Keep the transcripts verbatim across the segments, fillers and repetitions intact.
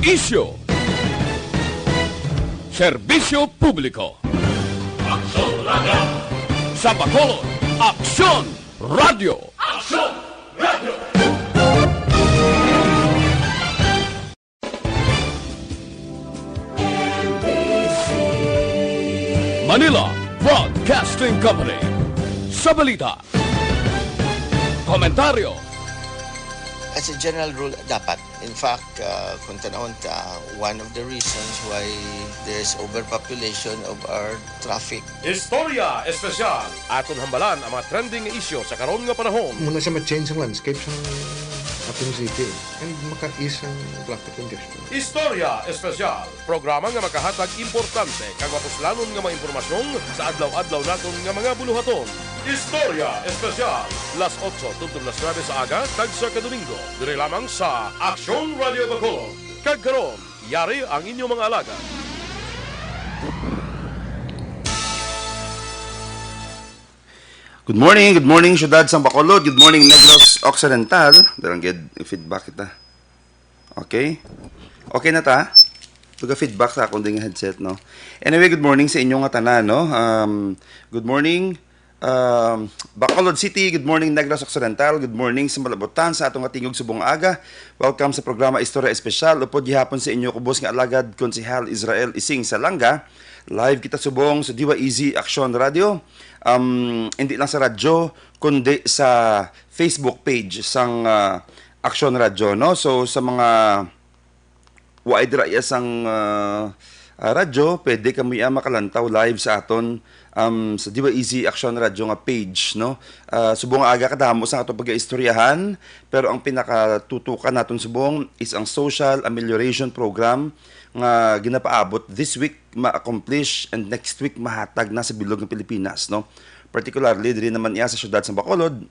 Isyu. Serbisyo publiko. Aksyon Radio. Sa Bacolod, Aksyon Radio. Aksyon Radio. Manila Broadcasting Company. Sa balita, komentaryo. As a general rule, dapat. In fact, uh, kung tanawon ta, one of the reasons why there's overpopulation of our traffic. Istorya Espesyal. Aton hambalan ang mga trending nga isyu sa karon nga panahon. Muna sa ma-change ang landscape sa ating city and maka-ease ang traffic congestion. Istorya Espesyal. Programa nga makahatag importante kag mapuslanon nga mga impormasyon sa adlaw-adlaw naton nga mga buluhaton. Istorya Espesyal, las otso tubtob las nuebe sa aga kag sa kadomingo, diri lamang sa Aksyon Radio Bacolod. Kag karon, yari ang inyong mga alagad. Good morning, good morning, Syudad sang Bacolod. Good morning, Negros Occidental. Darang gid, feedback kita. Okay? Okay na ta? Taga feedback sa akong ding headset, no? Anyway, good morning sa inyo nga tanan, no? Um, good morning, um, Bacolod City. Good morning, Negros Occidental. Good morning sa malabutan sa atong atingog subong aga. Welcome sa programa Istorya Espesyal. Upod gihapon sa inyo, kubos nga alagad, Konsehal Israel Ising Salanga. Live kita subong sa D Y E Z Action Radio. Um, hindi lang sa radyo, kundi sa Facebook page sang, ah, Action Radio, no? So, sa mga wa dira iya sang, ah, ah, radyo, pwede kamo iya makalantaw live sa aton, um, sa D Y E Z Action Radio nga page, no? Ah, subong nga aga kadamo sa aton pagaistoryahan, pero ang pinakatutukan naton subong is ang Social Amelioration Program nga ginapaabot this week ma-accomplish and next week mahatag na sa bilog nga Pilipinas, no? Particularly diri naman iya sa siyudad sa Bacolod,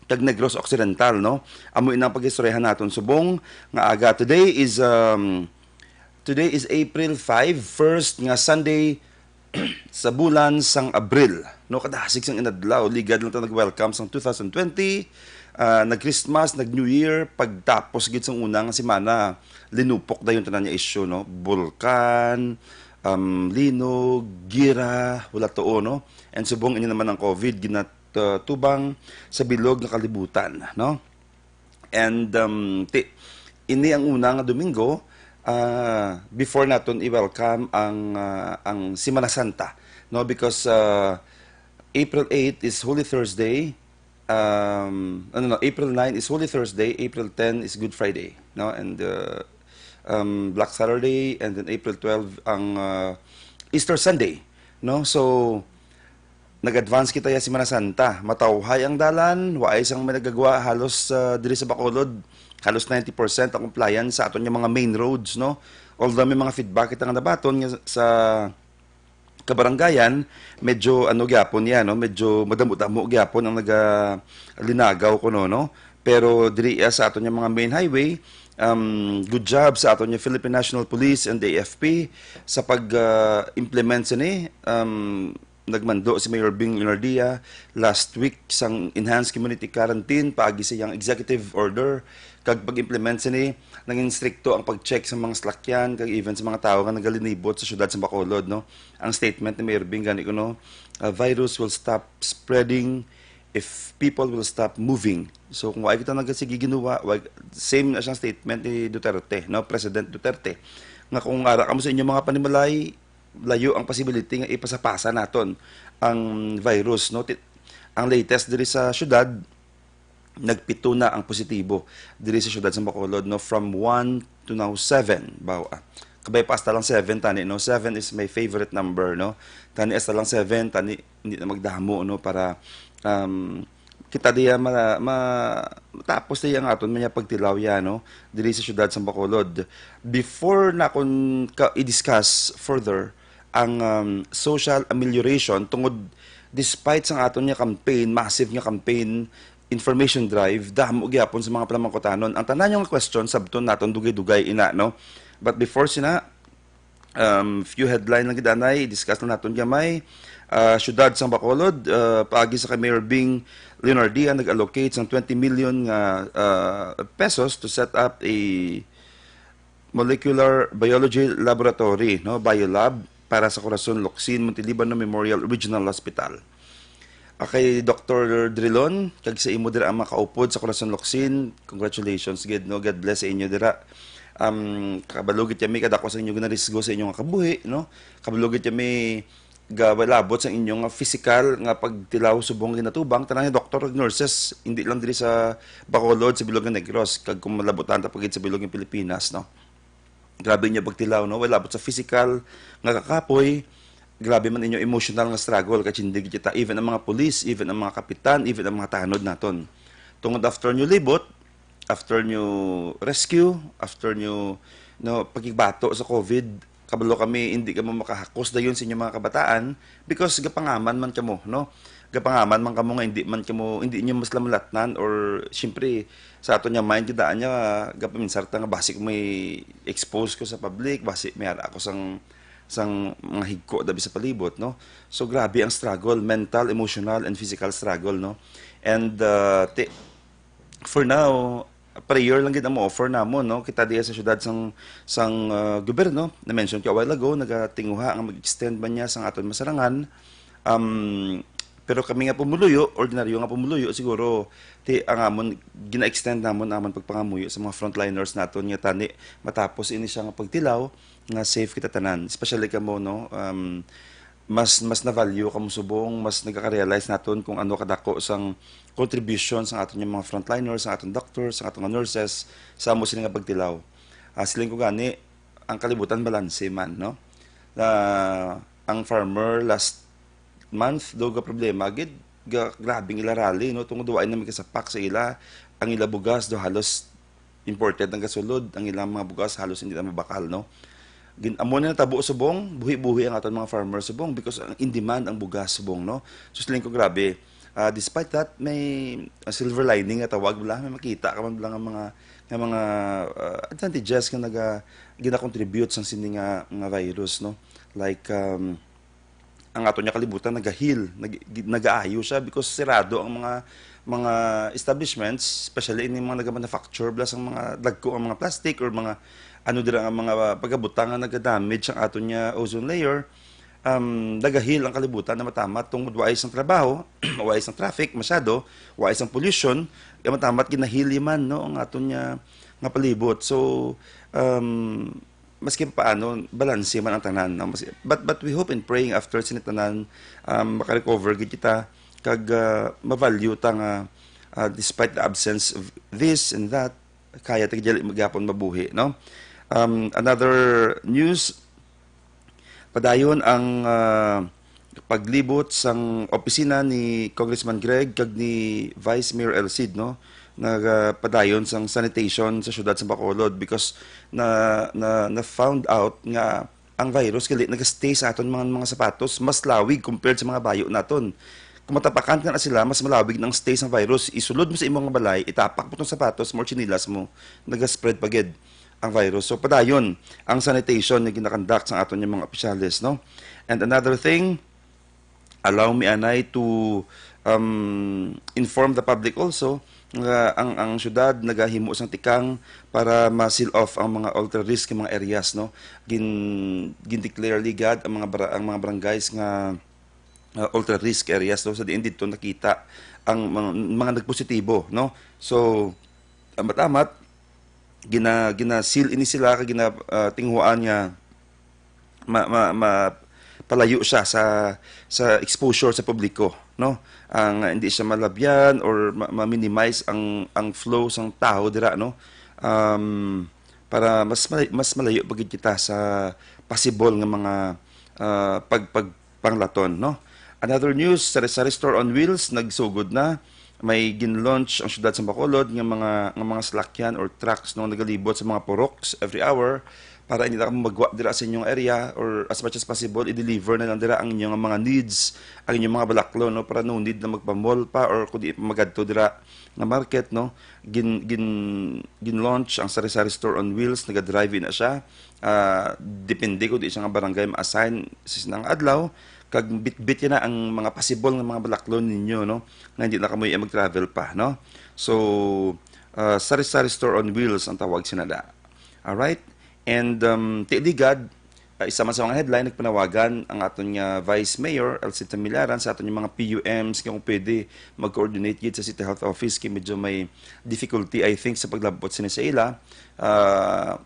kag Negros Occidental, no? Amo inang pag-istoryahan naton subong nga aga. Today is, um, today is April five, first nga Sunday sa bulan sang Abril, no? Kadasig sang inadlaw, ligad lang ta nag-welcome sang two thousand twenty, ah, nag-Christmas, nag-New Year, pagtapos gid sang una nga semana, linupok dayon tanan nga isyu, no? Bulkan, um, linog, gira, wala tuo, no? And subong ini naman ang COVID, ginatubang sa bilog nga kalibutan, no? And, um, ti, ini ang una nga Domingo, ah, before naton i-welcome ang, ah, ang Semana Santa, no? Because, ah, April eight is Holy Thursday, um, ano, no, April nine is Holy Thursday, April ten is Good Friday, no? And, uh, um, Black Saturday, and then April twelve ang, uh, Easter Sunday, no? So, nag-advance kita ya Semana Santa. Matawhay ang dalan, waay sang may nagagwa halos, uh, diri sa Bacolod. Halos ninety percent ang compliance sa aton nga mga main roads, no? Although may mga feedback kita nga nabaton nga sa kabaranggayan, medyo ano gyapon ya, no? Medyo madamo-damo gyapon ang nagalinagaw kuno, no? Pero diri iya sa aton nga mga main highway, um, good job sa aton nga Philippine National Police and A F P sa pag, ah, implement sini. Um, nagmando si Mayor Bing Leonardia last week sang enhanced community quarantine paagi sa iyang executive order, kag pag-implement sini, nangin strikto ang pag-check sa mga salakyan kag even sa mga tawo nga nagalinibot sa siyudad sa Bacolod, no? Ang statement ni Mayor Bing gani kuno, "A virus will stop spreading if people will stop moving." So kung wa kita nagasige ginuwa, wa, same na siyang statement ni Duterte, no? President Duterte, nga kung ara kamo sa inyong mga panimalay, layo ang possibility nga ipasapasa naton ang virus, no? Ti-, ang latest diri sa syudad, nagpito na ang positibo diri sa syudad sa Bacolod, no? From one to now seven. Baw, ah, kabay pa hasta lang seven tani, no? Seven is my favorite number, no? Tani hasta lang seven, tani hindi na magdamo, no? Para, um, kita diya ma-, ma-, matapos diya ang aton mga pagtilaw ya, no? Diri sa syudad sa Bacolod. Before na akon ka i-discuss further ang, um, social amelioration, tungod despite sang aton nga campaign, massive nga campaign, information drive, damo gyapon sa mga panamangkutanon. Ang tanan nga question, sabton naton dugay-dugay ina, no? But before sina, um, few headline lang gid anay, i-discuss lang naton gamay. Ah, Siyudad sang Bacolod, ah, paagi sa kay Mayor Bing Leonardia, nag-allocate sang twenty million nga, ah, pesos to set up a Molecular Biology Laboratory, no, Biolab, para sa Corazon Locsin, Montelibano Memorial Regional Hospital. Ah, kay Doktor Drilon, kag sa imo dira ang makaupod sa Corazon Locsin, congratulations gid, no? God bless sa inyo dira. Um, kabalo gid kami kadako sa inyo ginarisgo sa inyong kabuhi, no? Kabalo gid kami gawalabot sa inyo nga physical nga pagtilaw subong ginatubang tanan nga doktor ug nurses, hindi lang diri sa Bacolod, sa bilog nga Negros, kag kung malabutan ta pa gid sa bilog nga Pilipinas, no? Grabe inyo pagtilaw, no? Walabot sa physical nga kakapoy, grabe man inyo emotional nga struggle, kay tindi gid kita, even ang mga pulis, even ang mga kapitan, even ang mga tanod naton. Tungod after nyo libot, after nyo rescue, after nyo, no, pagigbato sa COVID, kabalo kami, hindi kamo makahakos dayon sa inyong mga kabataan because gapangaman man kamo, no? Gapangaman man kamo nga hindi man kamo, hindi inyo mas lamulatnan or, siyempre, sa aton nga mind, kita niya, gapaminsar ta nga basi kung may expose ko sa public, basi may ara ako sang, sang mga higko dabi sa palibot, no? So, grabe ang struggle, mental, emotional, and physical struggle, no? And, uh, ti-, for now, prayer lang gid ang mo-offer namon, no? Kita diya sa syudad sang, sang, uh, gobyerno, na-mention ko a while ago, nagatinguha nga mag-extend man niya sang aton masarangan. Um, pero kami nga pumuluyo, ordinaryo nga pumuluyo, siguro, ti, ang amon, gina-extend namon amon pagpangamuyo sa mga frontliners naton nga tani matapos ini siya nga pagtilaw, nga safe kita tanan, especially kamo, no? Um, mas, mas na-value kamo subong, mas nagaka-realize naton kung ano kadako sang contribution sang aton nga mga frontliners, sang aton doctors, sang aton nga nurses sa amo sini nga pagtilaw. Ah, siling ko gani, ang kalibutan balanse man, no? Na ang farmer last month do ga problema gid, ga, grabing ila rally, no? Tungod wa na may kasapak sa ila, ang ila bugas do halos imported ang gasulod, ang ilang mga bugas halos hindi na mabakal, no? Gin-, amo na natabo subong, buhi-buhi ang aton mga farmer subong because ang in demand ang bugas subong, no? So, siling ko, grabe. Ah, despite that, may, ah, silver lining nga tawag, bala, may makita ka man bala nga mga, nga mga, ah, advantages nga naga-, gina-contribute sang sini nga, nga virus, no? Like, um, ang ato niya kalibutan nagahil, nag-, nagaayo siya because sirado ang mga, mga establishments, especially ini mga nagamanufacture bala sang mga dagko ang mga plastic or mga ano dira nga mga pagkabutang nga nagadamage ang ato niya ozone layer. Um, nagahil ang kalibutan na matamat tungod wa sang trabaho, wa sang traffic masyado, wa sang pollution, kaya matamat ginahili man, no, ang ato niya nga palibot. So, um, maski paano, balanse man ang tanan, no? Mas-, but, but we hope and praying after sini tanan, um, makarecover gid kita, kag, ah, ma-value ta nga, ah, despite the absence of this and that, kaya ta gid gyapon mabuhi, no? Um, another news, padayon ang, ah, paglibot sang opisina ni Congressman Greg kag ni Vice Mayor El Cid, no? Nagapadayon sang sanitation sa siyudad sa Bacolod because na, na, na found out nga ang virus gali nagastay sa aton mga, mga sapatos, mas lawig compared sa mga bayo naton. Kung matapakan ka na sila, mas malawig na ang stay sang virus. Isulod mo sa imong balay, itapak mo tong sapatos mo or tsinelas mo, nagaspread pa gid ang virus. So, padayon ang sanitation nga ginakonduct sa aton nga mga opisyales, no? And another thing, allow me anay to, um, inform the public also nga ang, ang syudad nagahimo sang tikang para ma-seal off ang mga ultra risk nga mga areas, no? Gin-, gin-declare ligad ang mga bara-, ang mga barangays nga, uh, ultra risk areas, no? Sa diin didto nakita ang mga, mga nagpositibo, no? So, amat-amat, gina-, gina-seal ini sila kag gina-, ah, tinguhaan nga ma-, ma-, ma-, palayo siya sa, sa exposure sa publiko, no? Ang hindi siya malabyan or ma-, ma-minimize ang, ang flow sang tawo dira, no? Um, para mas malay-, mas malayo pa gid kita sa possible nga mga, ah, pag-, pag-, panglaton, no? Another news, Sari-Sari Store on Wheels nagsugod na. May gin-launch ang siyudad sa Bacolod nga mga, nga mga salakyan or trucks, no, nagalibot sa mga puroks every hour para hindi na kamo magwa dira sa inyong area or as much as possible i-deliver na lang dira ang inyong mga needs, ang inyong mga balaklo, no, para no need na magpa-mall pa or kundi magadto dira nga market, no. Gin-, gin-, gin-launch ang Sari-Sari Store on Wheels, naga-drive na siya. Ah, depende kung di siya nga barangay ma-assign sa sinang adlaw, kag bitbit na ang mga possible nga mga balaklo ninyo, no, nga hindi na kamo mag-travel pa, no? So, ah, Sari-Sari Store on Wheels ang tawag sina da. Alright? And, um, ti ligad, ah, isa man sa mga headline, nagpanawagan ang aton nga Vice Mayor, Elsie Tamilaran, sa aton nga mga P U Ms nga kung pwede mag-coordinate gid sa City Health Office kay medyo may difficulty, I think, sa paglabot sini sa ila. Ah,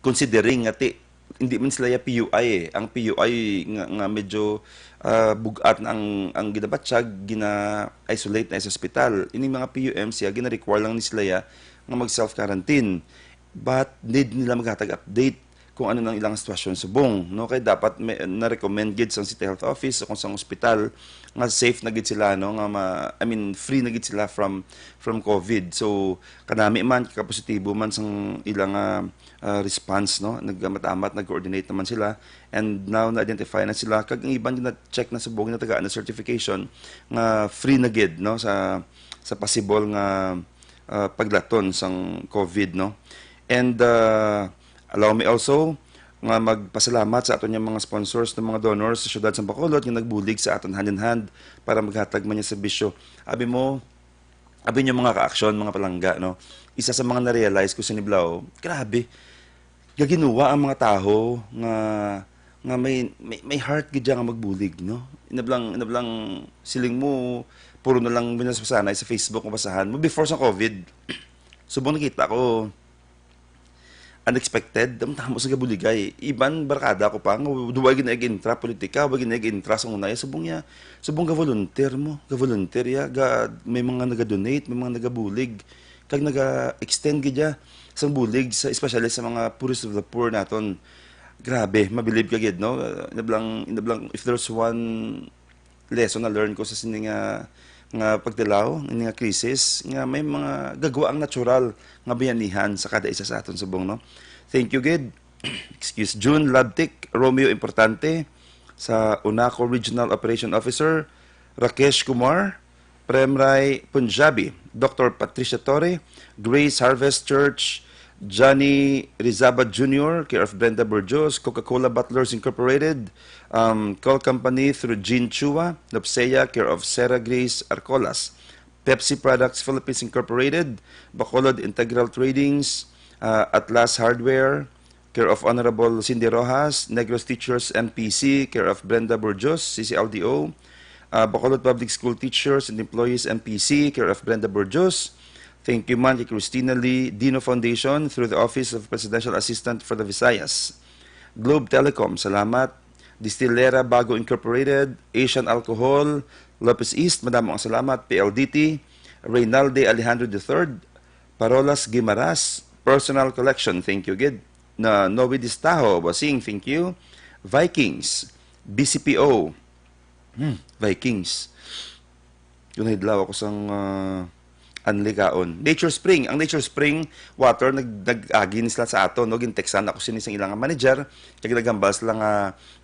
considering nga ti, hindi man sila ya P U I eh. Ang P U I nga, nga medyo, ah, bug-at na ang, ang ginabatyag, gina-isolate na sa ospital. Ining mga P U M siya, gina-require lang ni sila ya nga mag-self-quarantine. But need nila maghatag update kung ano nang ilang sitwasyon subong, no? Kay dapat may, na-recommend gid sang City Health Office o kung sang ospital nga safe na gid sila, no? Nga ma-, I mean, free na gid sila from, from COVID. So, kanami man, kapositibo man sang ilang, ah, ah, response, no? Nagmatamat, nag-coordinate naman sila. And now, na-identify na sila. Kag ang iban, na-check na subong, natagaan na certification nga free na gid, no? Sa, sa possible nga, ah, paglaton sang COVID, no? And, ah, allow me also nga magpasalamat sa aton nga mga sponsors, ng mga donors sa siyudad sa Bacolod nga nagbulig sa aton hand in hand para maghatag man nga serbisyo. Abi mo, abi niyo mga ka-aksyon, mga palangga, no? Isa sa mga na-realize ko sa Niblao, grabe, gaginuwa ang mga tawo nga, nga may, may, may heart gid nga magbulig, no? Inablang, inablang siling mo, puro na lang binabasa sa Facebook, mabasahan mo. Before sa COVID, subong nakita ko, unexpected, ang tamo sa gabuligay. Iban, barkada ko pa, nga duwa gid nag-intra politika, wa gid nag-intra sa unay. Subong niya, subong ga-volunteer mo, ga-volunteer ya, ga, may mga naga-donate, may mga nagabulig, kag naga-extend gid ya sang bulig, sa, especially sa mga poorest of the poor naton. Grabe, mabilib ka gid, no? Inablang, inablang, if there's one lesson na learn ko sa sini nga, nga pagtilaw, ini nga krisis, nga may mga gagwa ang natural nga bayanihan sa kada isa sa aton subong, no? Thank you gid. Excuse, June Labtik, Romeo Importante, sa UNACO Regional Operation Officer, Rakesh Kumar, Premrai Punjabi, Doctor Patricia Torre, Grace Harvest Church, Johnny Rizaba Junior, care of Brenda Burgos, Coca-Cola Bottlers Incorporated, um, Call Company through Jean Chua, Nopsea, care of Sarah Grace Arcolas, Pepsi Products Philippines Incorporated, Bacolod Integral Tradings, uh, Atlas Hardware, care of Honorable Cindy Rojas, Negros Teachers M P C, care of Brenda Burgos, C C L D O, uh, Bacolod Public School Teachers and Employees M P C, care of Brenda Burgos. Thank you man kay Christina Lee Dino Foundation through the Office of Presidential Assistant for the Visayas. Globe Telecom, salamat. Distillera Bago Incorporated, Asian Alcohol, Lopez East, madamo ang salamat. P L D T, Reynalde Alejandro the third, Parolas Guimaras, Personal Collection, thank you gid. Na Noe Distaho, Bossing, thank you. Vikings, B C P O, hmm, Vikings. Yun, nahidlaw ako sang, ah, anli kaon. Nature Spring. Ang Nature Spring water, nag-, nag-agi ni sila sa aton, no? Gintextan ako sini sang ilang manager. Kag naghambal sila nga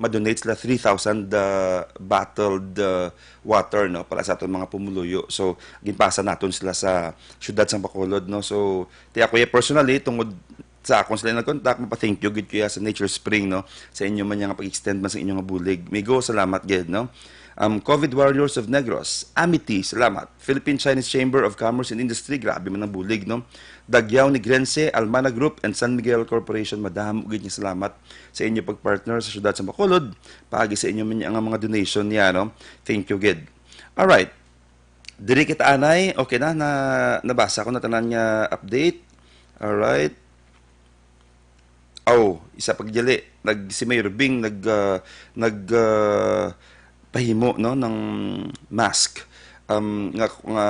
ma-donate sila three thousand, ah, bottled, ah, water, no? Para sa aton mga pumuluyo. So, ginpasa naton sila sa siyudad sang Bacolod, no? So, ti ako ya personally, tungod sa akon sila nag-contact, mapa-thank you gid ko ya sa Nature Spring, no? Sa inyo man nga pag-extend man sa inyo nga bulig. Migo, salamat gid, no? Um, COVID Warriors of Negros, Amity, salamat. Philippine Chinese Chamber of Commerce and Industry, grabe man ang bulig, no? Dagyao Negrense, Almana Group, and San Miguel Corporation, madamo gid nga salamat sa inyo pag-partner sa siyudad sa Bacolod, paagi sa inyo man nga mga donation niya, no? Thank you gid. Alright. Diri kita anay, okay na, na nabasa ko na tanan nga update. Alright. Oh, isa pag dili, nag, si Mayor Bing nag, ah, nag, ah, pahimo, no, ng mask, um, nga, nga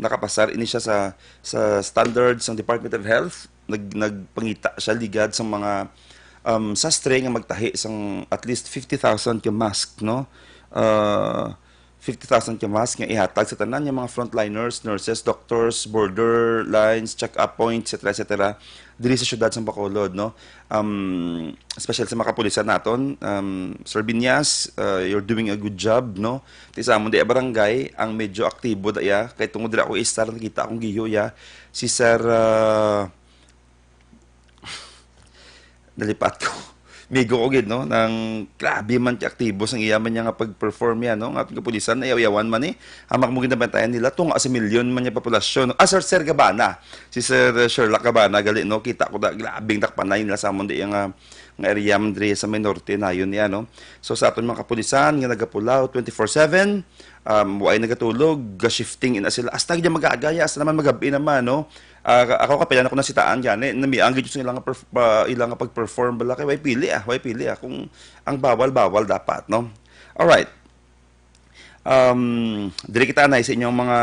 nakapasar ini siya sa, sa standards ng Department of Health. Nag, nagpangita siya ligad sa mga, um, sastre nga magtahi sang at least fifty thousand ka mask, no? Ah, fifty thousand ka mask nga ihatag sa tanan nga mga frontliners, nurses, doctors, border lines, check-up points, et cetera, et cetera, diri sa siyudad sa Bacolod, no? Um, especially sa mga kapulisan naton, um, Sir Binyas, uh, you're doing a good job, no? Ti sa amon di barangay, ang medyo aktibo da iya, kay tungod dira ako istar, nakita akong giho ya, si Sir, uh, nalipat ko. Migo ko gid, no, nang grabe man ka aktibo sang iya man niya nga pag-perform yan, no, nga aton kapulisan, nayaw-yawan man ni, hamak mo ginabantayan nila, tunga sa milyon man niya populasyon. Ah, Sir, Sir Gabana, si Sir Sherlock Gabana, gali, no, kita ko da, grabing dakpanay nila sa amon di nga, nga area man diri sa may norte, nayon niya, no. So, sa aton mga kapulisan nga nagapulaw twenty-four seven, um, way nagatulog, ga-shifting ina sila, hasta gid mag-aagaya, hasta naman magabi naman, no. Ah, ako kapila na ko nasitaan gani, namiang gid sa ilang perf-, ah, ilang pag-perform bala kay way pili, ah, way pili, ah, kung ang bawal, bawal dapat, no? Alright. Um, diri kita anay sa inyong mga,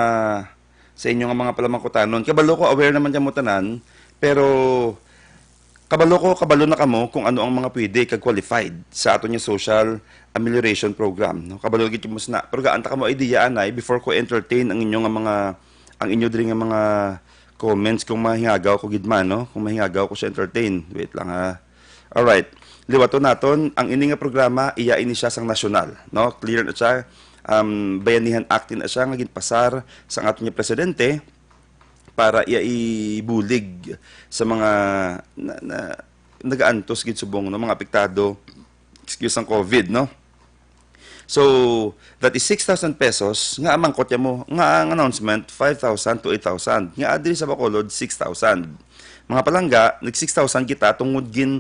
sa inyong mga palamangkutanon. Kabalo ko, aware naman kamo tanan, pero kabalo ko, kabalo na kamo kung ano ang mga pwede kag qualified sa aton nga social amelioration program, no? Kabalo gid kamo sina. Pero gaan ta kamo idea anay before ko entertain ang inyo nga mga, ang inyo diri nga mga comments, kung mahingagaw ko gid man, no? Kung mahingagaw ko siya entertain. Wait lang, ha. Alright. Liwaton naton, ang ini nga programa, iya ini siya sang nasyonal, no? Clear na siya. Um, Bayanihan Act na siya nga ginpasar sang aton nga presidente para iya ibulig sa mga na, na, nagaantos gid subong, no? Mga apektado, excuse, ang COVID, no? So, that is six thousand pesos nga amangkot ya mo, nga ang announcement, five thousand to eight thousand, nga adri sa Bacolod, six thousand. Mga palangga, nag six thousand kita tungod gin,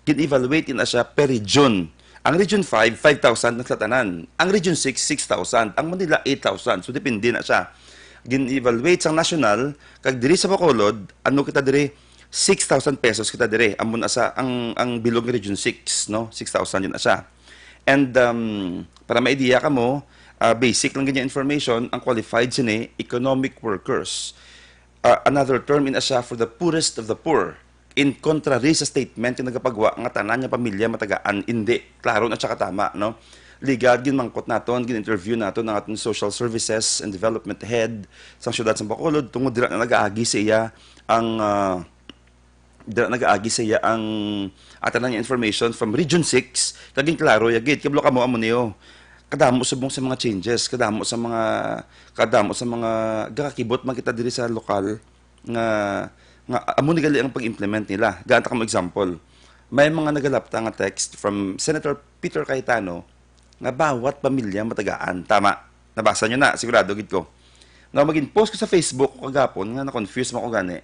gin-evaluate na siya per region. Ang Region five, five thousand na sa tanan. Ang Region six, six thousand. Ang Manila, eight thousand. So, depende na siya. Gin-evaluate sang national, kag diri sa Bacolod, ano kita diri, six thousand pesos kita diri. Amo na sa ang, ang bilog nga Region six, no? Six thousand yun na siya. And, um, para may idea kamo, ah, basic lang ganyan information, ang qualified sini, economic workers. Ah, another term in siya for the poorest of the poor. In contrary sa statement nga nagapagwa nga tanan nga pamilya matagaan, hindi. Klaro na siya katama, no? Ligad, ginmangkot naton, gin-interview naton ang aton social services and development head sang siyudad sa Bacolod tungod dira na nagaagi sa iya ang, ah, dira nagaagi sa iya ang, ah, tanan nga information from Region six, kag ginklaro ya gid. Kablo kamo, amo niyo. Kadamo subong sa mga changes, kadamo sa mga, kadamo sa mga gakakibot man kita diri sa lokal nga, nga amo ni gali ang pag-implement nila. Gaan ta kamo example. May mga nagalapta nga text from Senator Peter Cayetano nga bawat pamilya matagaan. Tama. Nabasa nyo na, sigurado gid ko. Now, magin-post ko sa Facebook ko kagapon nga na-confuse man ko gani.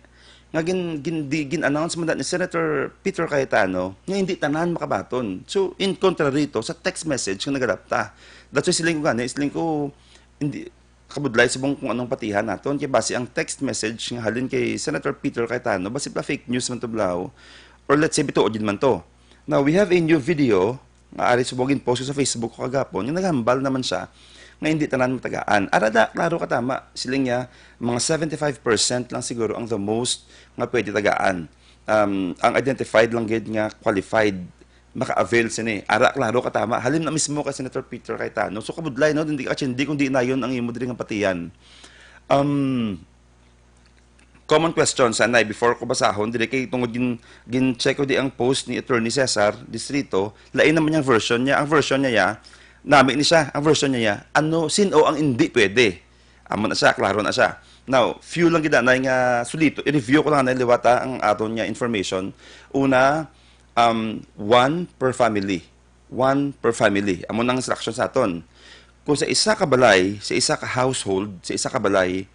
Nga gin, gin, di, gin-announce man na ni Senator Peter Cayetano nga hindi tanan makabaton. So, in contrary to sa text message nga nagalapta. That's why siling ko gani, siling ko, hindi, kabudlay subong kung anong patihan naton. Kay basi ang text message nga halin kay Senator Peter Cayetano, basi pala fake news man to, blaw. Or let's say, bituon gid man to. Now, we have a new video nga ari subong gin-post ko sa Facebook ko kagapon, nga naghambal naman siya nga hindi tanan matagaan. Ara da, klaro ka tama, siling niya, mga seventy-five percent lang siguro ang the most nga pwede tagaan. Um, ang identified lang gid nga qualified maka-avail sini. Ara, klaro ka tama. Halin na mismo kay Senator Peter Cayetano. So, kabudlay, no? Hindi ka hindi kung di nayon ang imo diri nga patihan. Um, common question, sanay, before ko basahon, diri kay tungod gin, gin-check ko di ang post ni Attorney Cesar Distrito, lain naman yung version niya. Ang version niya, ya, nami ni siya, ang version niya, ya, ano, sin-o ang hindi pwede? Amo na siya, klaro na siya. Now, few lang gid anay nga sulito, i-review ko lang anay liwat, ah, ang aton nga information. Una, um, one per family. One per family. Amo nang instruction sa aton. Kung sa isa ka balay, sa isa ka household, sa isa ka balay,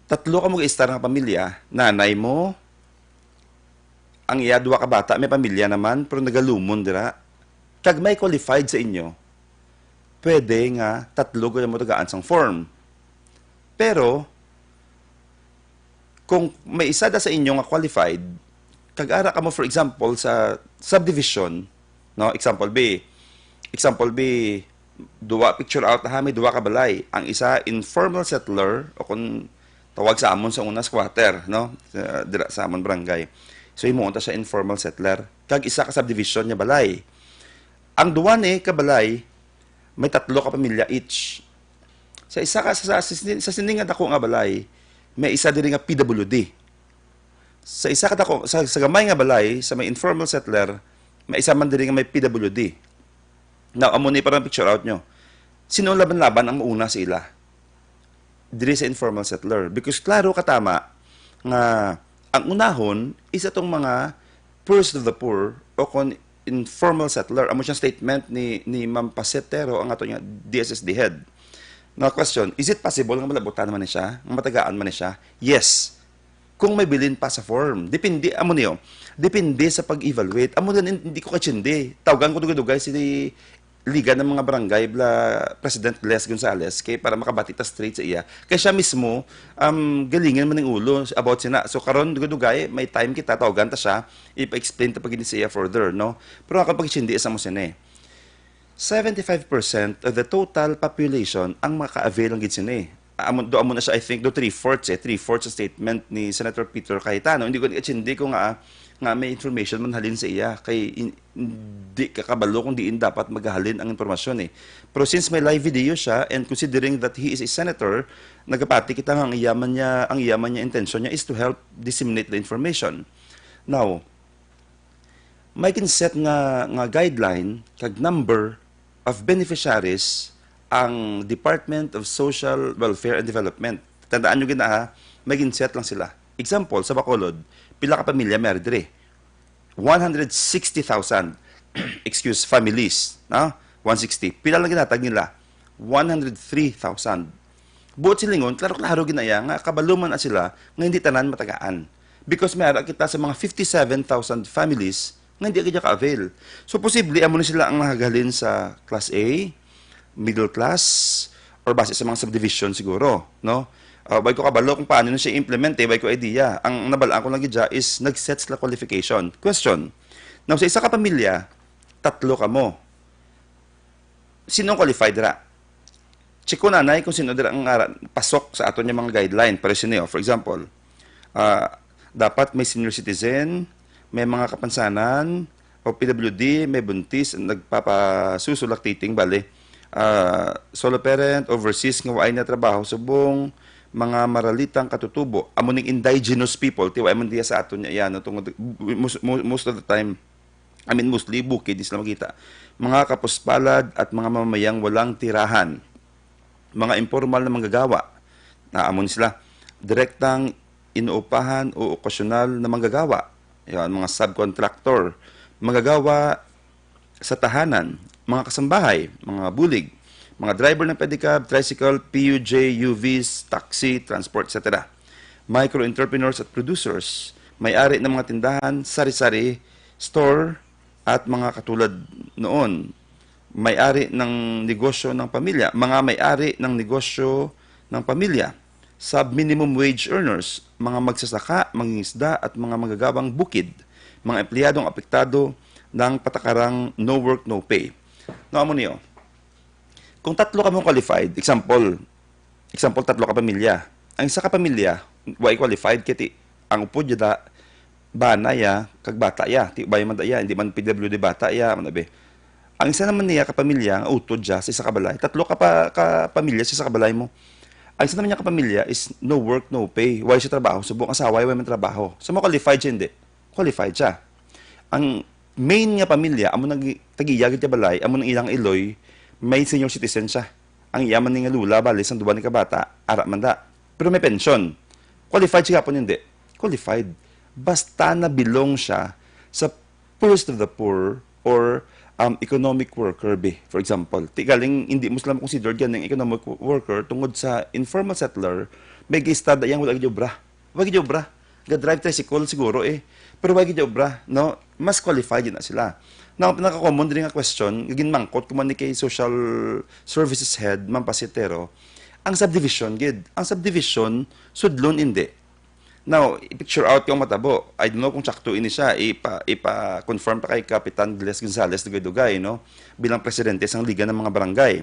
tatlo ka mag-istar nga pamilya, nanay mo, ang iya duha ka bata, may pamilya naman, pero nagalumon dira. Kag may qualified sa inyo, pwede nga tatlo gud ang matagaan sang form. Pero, kung may isa da sa inyo nga qualified, kag ara kamo, for example, sa subdivision, no? Example B, example B, duwa, picture out ha, may duwa ka balay. Ang isa, informal settler, o kung tawag sa amon sa una, squatter, no? Sa, dira sa amon barangay. So, himuon ta siya informal settler. Kag isa ka subdivision nga balay. Ang duwa ni ka balay, may tatlo ka pamilya each. Sa isa ka, sa, sa, sa, sini nga dako nga balay, may isa diri nga P W D. Sa isa ka dako, sa, sa gamay nga balay, sa may informal settler, may isa man diri nga may P W D. Now, amo ni parang picture out nyo. Sino laban-laban ang mauna sa ila? Diri sa informal settler. Because klaro ka tama nga ang unahon is atong mga poorest of the poor o kon informal settler. Amo siyang statement ni, ni Ma'am Pasetero, ang ato nga D S S D head. Na question, is it possible nga malabutan man ni siya? Nga matagaan man ni siya? Yes. Kung may bilin pa sa form. Depende, amo niyo. Depende sa pag-evaluate. Amo din, hindi ko katsindi. Tawgan ko dugay-dugay si Liga ng mga Barangay, bla President Les Gonzales, kay para makabati ta straight sa iya. Kay siya mismo, um, galingan man ang ulo about sina. So, karon, dugay-dugay, may time kita, tawagan ta siya, ipa-explain ta pag sa iya further, no? Pero ako pag-, hindi sa mo sini. Seventy-five percent of the total population ang maka-avail lang gid sini. Amo, do amo na siya, I think, do three-fourths eh, three-fourths sa statement ni Senator Peter Cayetano. Hindi ko, hindi ko nga, nga may information man halin sa iya. Kay in-, di ka kabalo kung diin dapat magahalin ang impormasyon eh. Pero since may live video siya, and considering that he is a senator, nagapati kita nga ang iya man niya, ang iya man niya intensyon niya is to help disseminate the information. Now, may ginset nga, nga guideline kag number of beneficiaries ang Department of Social Welfare and Development. Tandaan nyo gina ha, may ginset lang sila. Example, sa Bacolod, pila ka pamilya may ari diri? One hundred sixty thousand, excuse, families, no? One sixty. Pila lang ginhatag nila? One hundred three thousand. Buot silingon, klaro-klaro ginaya nga kabalo man na sila nga hindi tanan matagaan. Because may ara kita sa mga fifty-seven thousand families nga hindi gid ka-avail. So, posible amo ni sila ang nagahalin sa class A, middle class, or base sa mga subdivision siguro, no? Uh, way ko kabalo kung paano na siya i-implement eh, way ko idea. Ang nabalaan ko lang gid dya is nag-set sila qualification. Question, now sa isa ka pamilya, tatlo kamo. Sino ang qualified ra? Check ko nanay kung sino dira ang ara-, pasok sa aton nga mga guideline. Pero sino, for example, ah, dapat may senior citizen, may mga kapansanan, o P W D, may buntis, nagpapasusulaktiting, bali. Ah, solo parent, overseas nga waay na trabaho subong, mga maralitang katutubo, amo ning indigenous people, ti waay man diya sa aton niya, yan, no? Tungod, most, most of the time, I mean, mostly bukid, di sila makita. Mga kapuspalad at mga mamamayang walang tirahan. Mga impormal na manggagawa. Na amo ni sila. Direktang inuupahan o okasyonal na manggagawa. Yan, mga subcontractor. Manggagawa sa tahanan. Mga kasambahay, mga bulig. Mga driver ng pedicab, tricycle, P U J, U Vs, taxi, transport, et cetera. Micro entrepreneurs at producers. May-ari ng mga tindahan, sari-sari store, at mga katulad noon. May-ari ng negosyo ng pamilya, mga may-ari ng negosyo ng pamilya, sub-minimum wage earners, mga magsasaka, mangingisda, at mga manggagawang bukid, mga empleyadong apektado ng patakarang no work, no pay. No, amo niyo. Kung tatlo kamo qualified, example, example, tatlo ka pamilya. Ang isa ka pamilya, way qualified, kay ti, ang upod niya da, bana ya, kag bata ya. Ti ubay man da ya, hindi man P W D bata ya, man abi. Ang isa naman niya ka pamilya, nga utod siya sa isa ka balay. Tatlo ka, pa, ka pamilya sa isa ka balay mo. Ang isa naman niya ka pamilya is no work, no pay. Way siya trabaho. Subong asawa, way man trabaho. So, mo qualified siya, hindi. Qualified siya. Ang main nga pamilya, amo nang gi-, tag-iya gid ka balay, amo nang ilang iloy, may senior citizen siya. Ang iya man ni nga lula, bali, sang duwa ni ka bata, ara man da. Pero may pensyon. Qualified siya gapon, hindi. Qualified. Basta na-belong siya sa poorest of the poor or, um, economic worker, be, for example. Ti galing, hindi mo sila considered ganing economic wo-, worker tungod sa informal settler, may gistada yang wala gid obra. Wa gid obra. Ga-drive tricycle siguro eh. Pero wa gid obra, no? Mas qualified na sila. Now, pinaka-common diri nga question, nga ginmangkot ko man ni kay social services head, Ma'am Pasitero, ang subdivision gid. Ang subdivision, sudlon indi. Now, i-picture out ko ang matabo. I don't know kung tsakto ini siya. Ipa, ipa-confirm pa kay Kapitan Gles Gonzales Dugay-Dugay, no? Bilang presidente sang Liga ng mga Barangay.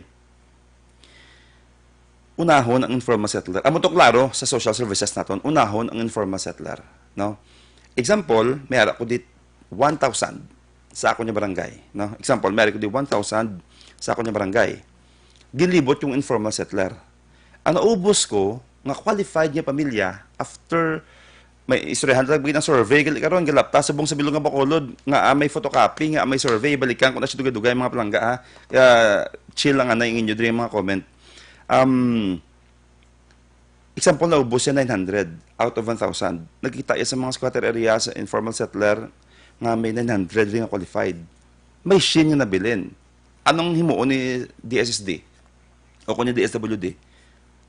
Unahon ang informal settler. Amo to klaro sa social services naton, unahon ang informal settler, no? Example, may ara ko dit one thousand sa ako nga barangay, no? Example, may ara ko dit one thousand sa ako nga barangay. Ginlibot yung informal settler. Ang naubos ko nga qualified nga pamilya after may istoryahan ta, bigyan ng survey, gali karon, galapta subong sa bilog nga Bacolod, nga, ah, may photocopy, nga, ah, may survey, balikan ko na siya dugay-dugay, mga palangga, ha. Ah, chill lang, anay, ang inyo diri, mga comment. Um, example, naubos siya nine hundred out of one thousand. Nagkita iya sa mga squatter area, sa informal settler, nga may nine hundred rin nga qualified. may Shein nga nabilin. Anong himuon ni D S S D? O kung ni D S W D?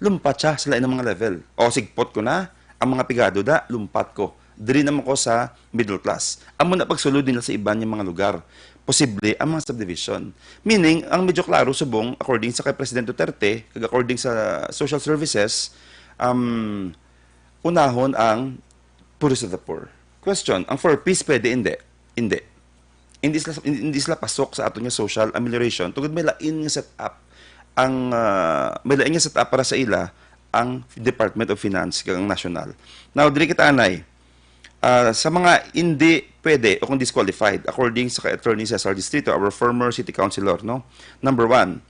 Lumpat siya sa lain nga mga level. O, sigpot ko na, ang mga pigado da, lumpat ko. Diri naman ko sa middle class. Amo na pagsulod nila sa iban nga mga lugar. Posible ang mga subdivision. Meaning, ang medyo klaro subong, according sa kay President Duterte, kag according sa social services, um, unahon ang poorest of the poor. Question, ang four Ps pwede? Hindi. Hindi. Hindi sila, hindi sila pasok sa aton nga social amelioration tungod may lain nga setup ang, ah, may lain nga setup para sa ila ang Department of Finance kag ang national. Now, diri kita anay, ah, sa mga hindi pwede o kung disqualified, according sa kay Attorney Cesar Distrito, our former city councilor, no? Number one,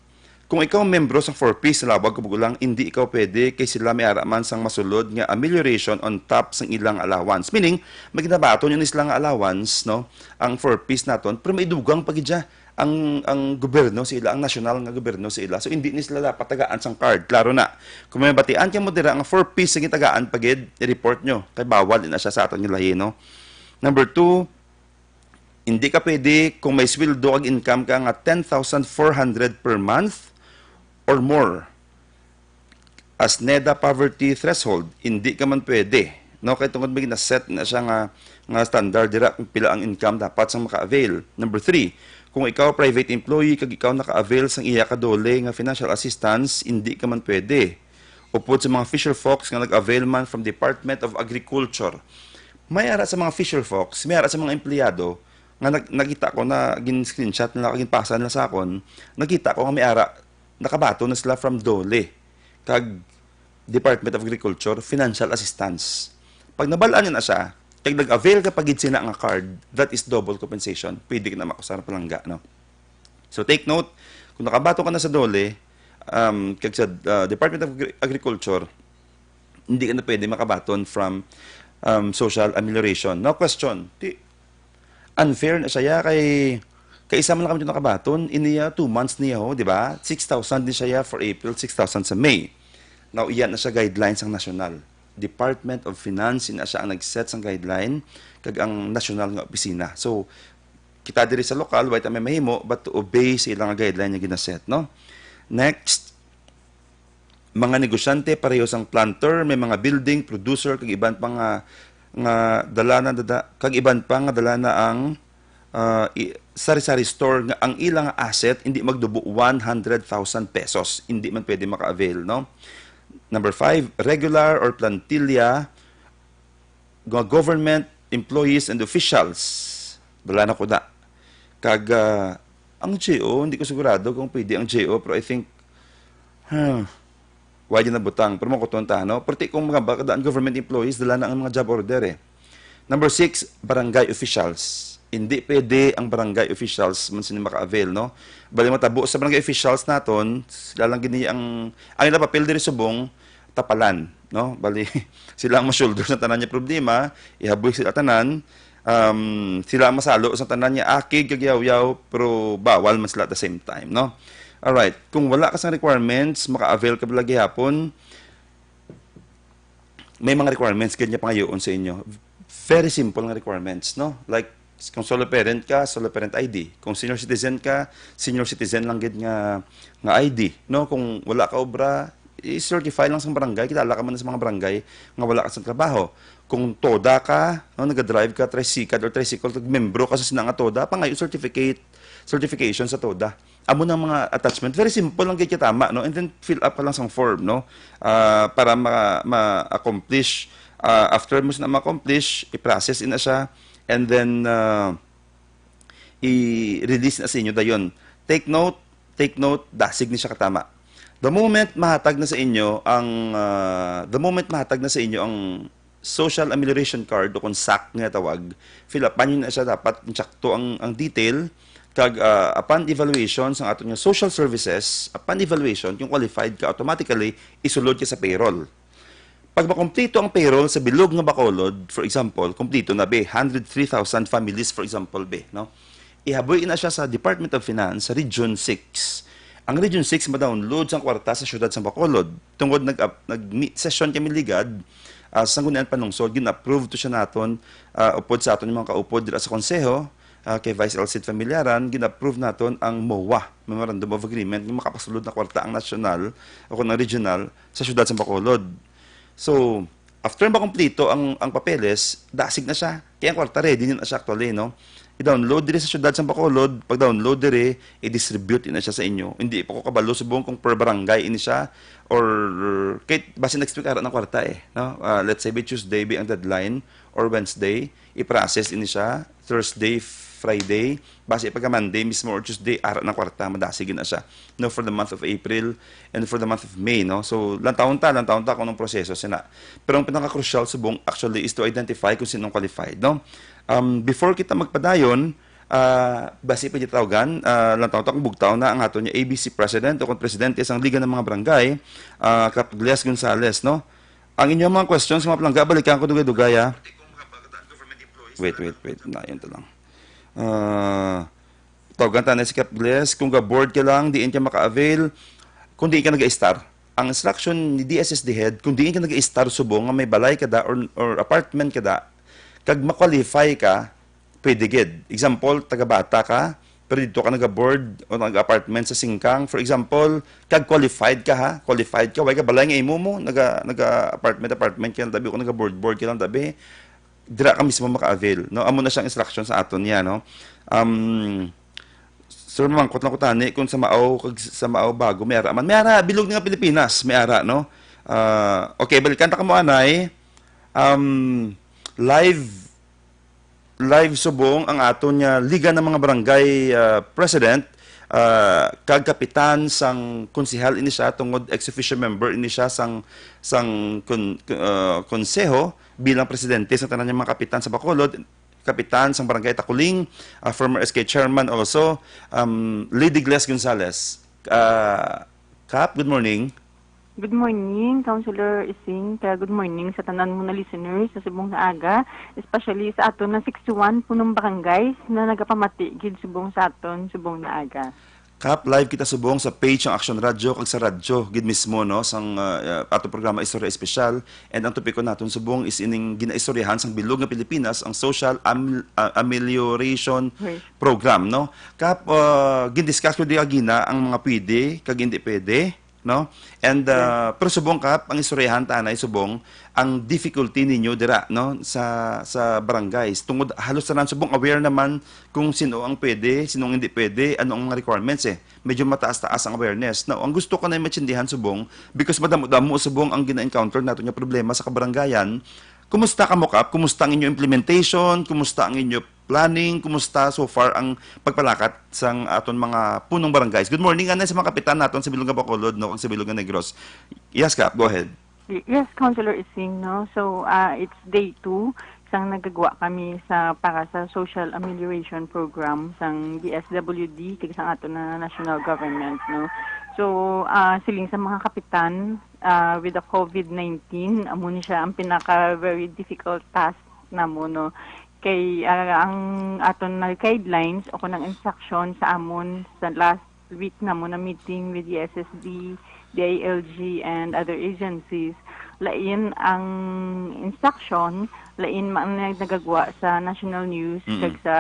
kung ikaw membro sa four Ps sa Lawag Kabugulang, hindi ikaw pwede kay sila may ara man sang masulod nga amelioration on top sang ilang allowance. Meaning, may ginabaton yun sila nga allowance, no? Ang four Ps naton, pero may dugang pa gid siya ang, ang gobyerno sa ila, ang nasyonal nga gobyerno sa ila. So, hindi ni sila dapat tagaan sang card. Klaro na. Kung may batian kamo dira nga four Ps sa gitagaan pa gid, i-report nyo. Kay bawal na siya sa aton nga lahi, no? Number two, hindi ka pwede kung may sweldo kag income ka nga ten thousand four hundred per month or more as NEDA poverty threshold, hindi ka man pwede. No, kay tungod may gina-set na siya nga, nga standard dira kung pila ang income dapat sang maka-avail. Number three, kung ikaw private employee kag ikaw naka-avail sang iya ka DOLE nga financial assistance, hindi ka man pwede. Upod sa mga fisher folks nga nag-avail man from Department of Agriculture. May ara sa mga fisher folks, may ara sa mga empleyado nga nag-, nakita ko na gin-screenshot nila, ginpasa nila sa akon, nakita ko nga may ara, nakabaton na sila from DOLE kag Department of Agriculture financial assistance. Pag nabal-an niya na siya, kag nag-avail ka pa gid sina nga card, that is double compensation. Pwede ka na makusar palangga, no? So, take note, kung nakabaton ka na sa DOLE, um, kag sa, uh, Department of Agri-, Agriculture, hindi ka na pwede makabaton from, um, social amelioration. Now, question, di, unfair na siya kay, kay isa man lang kami nakabaton, iniya two months niya ho, di ba? Six thousand ni siya for April, six thousand sa May. Now, iya na siya guidelines ang national. Department of Finance, ina siya ang nag-set sang guideline, kag ang national nga opisina. So, kita diri sa lokal, wala ta may mahimo, but to obey sa ilang guideline nga ginaset, no? Next, mga negosyante, pareho sang planter, may mga building, producer, kag iban pa nga, nga dala na, dada-, kag iban pa nga dala na ang, ah, i-, sari-sari store nga ang ilang asset hindi magdubo one hundred thousand pesos. Hindi man pwede maka-avail, no? Number five, regular or plantilla, mga government employees and officials. Dala na ko na. Kag, ah, ang G O, hindi ko sigurado kung pwede ang G O, pero I think, huh, why di nabutang? Pero makuton ta, no? Perti kung mga ba-, kadaan government employees, dala na ang mga job order, eh. Number six, barangay officials. Hindi pwede ang barangay officials man sini maka-avail, no? Bali, matabo sa barangay officials naton, sila lang gini ang, ang ila papel diri subong, tapalan, no? Bali, sila ang ma-shoulder sa tanan nga problema, ihaboy sila tanan, um, sila ang masalo sa tanan nga akig kag yawyaw, pero bawal man sila at the same time, no? Alright, kung wala ka sang requirements, maka-avail ka bala gihapon, may mga requirements gid nga pangayoon sa inyo. Very simple nga requirements, no? Like, kung solo parent ka, solo parent I D. Kung senior citizen ka, senior citizen lang gid nga, nga I D, no? Kung wala ka obra, i-certify lang sa barangay, kilala ka man sa mga barangay nga wala ka sa trabaho. Kung TODA ka, no, naga-drive ka, tricycle or tricycle, kag membro ka sa sina nga TODA, pangayo certificate, certification sa TODA. Amo nang mga attachment. Very simple lang gid, tama, no? And then fill up ka lang sang form, no? Ah, para ma-, ma-accomplish. Ah, after mo sina ma-accomplish, i-process ina siya, and then, ah, i-release na sa inyo dayon. Take note, take note, dasig ni siya katama. The moment mahatag na sa inyo ang, ah, the moment mahatag na sa inyo ang social amelioration card o kung sac nga tawag, fill upan niyo na siya dapat insakto ang, ang detail, kag, ah, upon evaluation sa aton nga social services, upon evaluation, kung qualified ka, automatically isulod ka sa payroll. Pag makumplito ang payroll sa bilog nga Bacolod, for example, kumplito na, be, hundred three thousand families, for example, be, no? Ihaboy na siya sa Department of Finance sa Region six. Ang Region six ma-download sang kwarta sa siyudad sa Bacolod. Tungod nag-, nag-, mi-, session kami ligad, ah, sa Sangguniang Panlungsod, gin-approve to siya naton, ah, upod sa aton mga kaupod dira sa konseho, ah, kay Vice Alcid Familiaran, gin-approve naton ang MOA, Memorandum of Agreement, nga makapasulod na kwarta ang national o kung ang regional sa siyudad sa Bacolod. So, after makumpleto ang, ang papeles, dasig na siya. Kaya ang kwarta ready na siya actually, no? I-download diri sa siyudad sa Bacolod, pag-download diri, i-distribute na siya sa inyo. Hindi pa ko kabalo subong kung per barangay ini siya or kahit basi next week ara ng kwarta eh, no? Ah, let's say by Tuesday be ang deadline or Wednesday, i-process ini siya, Thursday, Friday, basi pagka Monday mismo or Tuesday, ara na kwarta, madasig na siya. No, for the month of April and for the month of May, no? So, lantawon ta, lantawon ta kung anong proseso sina. Pero ang pinaka-crucial subong actually is to identify kung sinong qualified, no? Um, before kita magpadayon, ah, basi pwede tawgan, ah, lantawon ta kung bugtaw na ang ato niya A B C President o kung Presidente sang Liga ng mga Barangay, ah, Kap Glias Gonzales, no? Ang inyong mga questions, mga palangga, balikan ko dugay-dugay, ah. Wait, wait, wait. Na, yun to lang. Ah, tawagan ta na si Kap Glias. Kung ga-bored ka lang, diin ka maka-avail. Kung diin ka nag-star. Ang instruction ni D S S D head, kung diin ka nag-star subong nga may balay ka da or, or apartment ka da, kag ma-qualify ka, pwede gid. Example, taga-Bata ka, pero dito ka naga-board o nag-apartment sa Singkang. For example, kag qualified ka ha, qualified ka, way ka balay nga imo mo, naga, naga-apartment, apartment ka lang tabi, o naga-board, board ka lang tabi, dira ka mismo maka-avail, no? Amo na siyang instruction sa aton niya, no? Um, sir, mamangkot lang ko tani kung sa Mao, kag sa Mao Bago, may ara man. May ara, bilog nga Pilipinas, may ara, no? Ah, okay, balikan ta ka mo, anay. Um, live, live subong ang aton nga Liga ng mga Barangay, ah, President, ah, kag kapitan sang konsehal ini siya, tungod ex officio member ini siya sang, sang kon-, ah, konseho bilang presidente sa tanan nga mga kapitan sa Bacolod, kapitan sang Barangay Takuling, ah, former S K chairman also, um, Lady Gles Gonzales. Ah, Kap, good morning. Good morning, Councilor Ising, kag good morning sa tanan mo na listeners sa subong nga aga, especially sa aton na sixty-one punong barangays na nagapamati gid subong sa aton subong nga aga. Kap, live kita subong sa page sang Action Radio kag sa radyo gid mismo, no, sang, ah, ah, ato programa Istorya Espesyal. And ang topiko naton subong is ining ginaistoryahan sang bilog nga Pilipinas, ang social am-, ah, amelioration Right. program, no? Kap, ah, gindiscuss ko di agina ang mga pwede kag hindi pwede, no? And, Yes. ah, pero subong, Kap, ang istoryahan ta anay subong ang difficulty ninyo dira, no, sa, sa barangays. Tungod halos tanan subong aware naman kung sino ang pwede, sino ang hindi pwede, ano ang mga requirements eh. Medyo mataas-taas ang awareness. Now, ang gusto ko na maintindihan subong, because madamo-damo subong ang gina-encounter nato nga problema sa kabarangayan. Kumusta kamo, Kap? Kumusta ang inyo implementation? Kumusta ang inyo planning? Kumusta so far ang pagpalakat sang aton mga punong barangays? Good morning anay sa mga kapitan naton sa bilog nga Bacolod, no, kag sa bilog nga Negros. Yes, Kap, go ahead. Y-, yes, Councilor Ising, no? So, ah, it's day two sang nagagwa kami sa, para sa social amelioration program sang D S W D kag sang aton na national government, no? So, ah, siling sa mga kapitan, ah, with the COVID nineteen, amo ni siya ang pinaka very difficult task namo, no? Kay, ah, ang aton na guidelines o kung ang instruction sa amon sa last week namo na meeting with D S S D, D I L G, and other agencies, lain ang instruction, lain man ang nagagwa sa national news Mm-mm. kag sa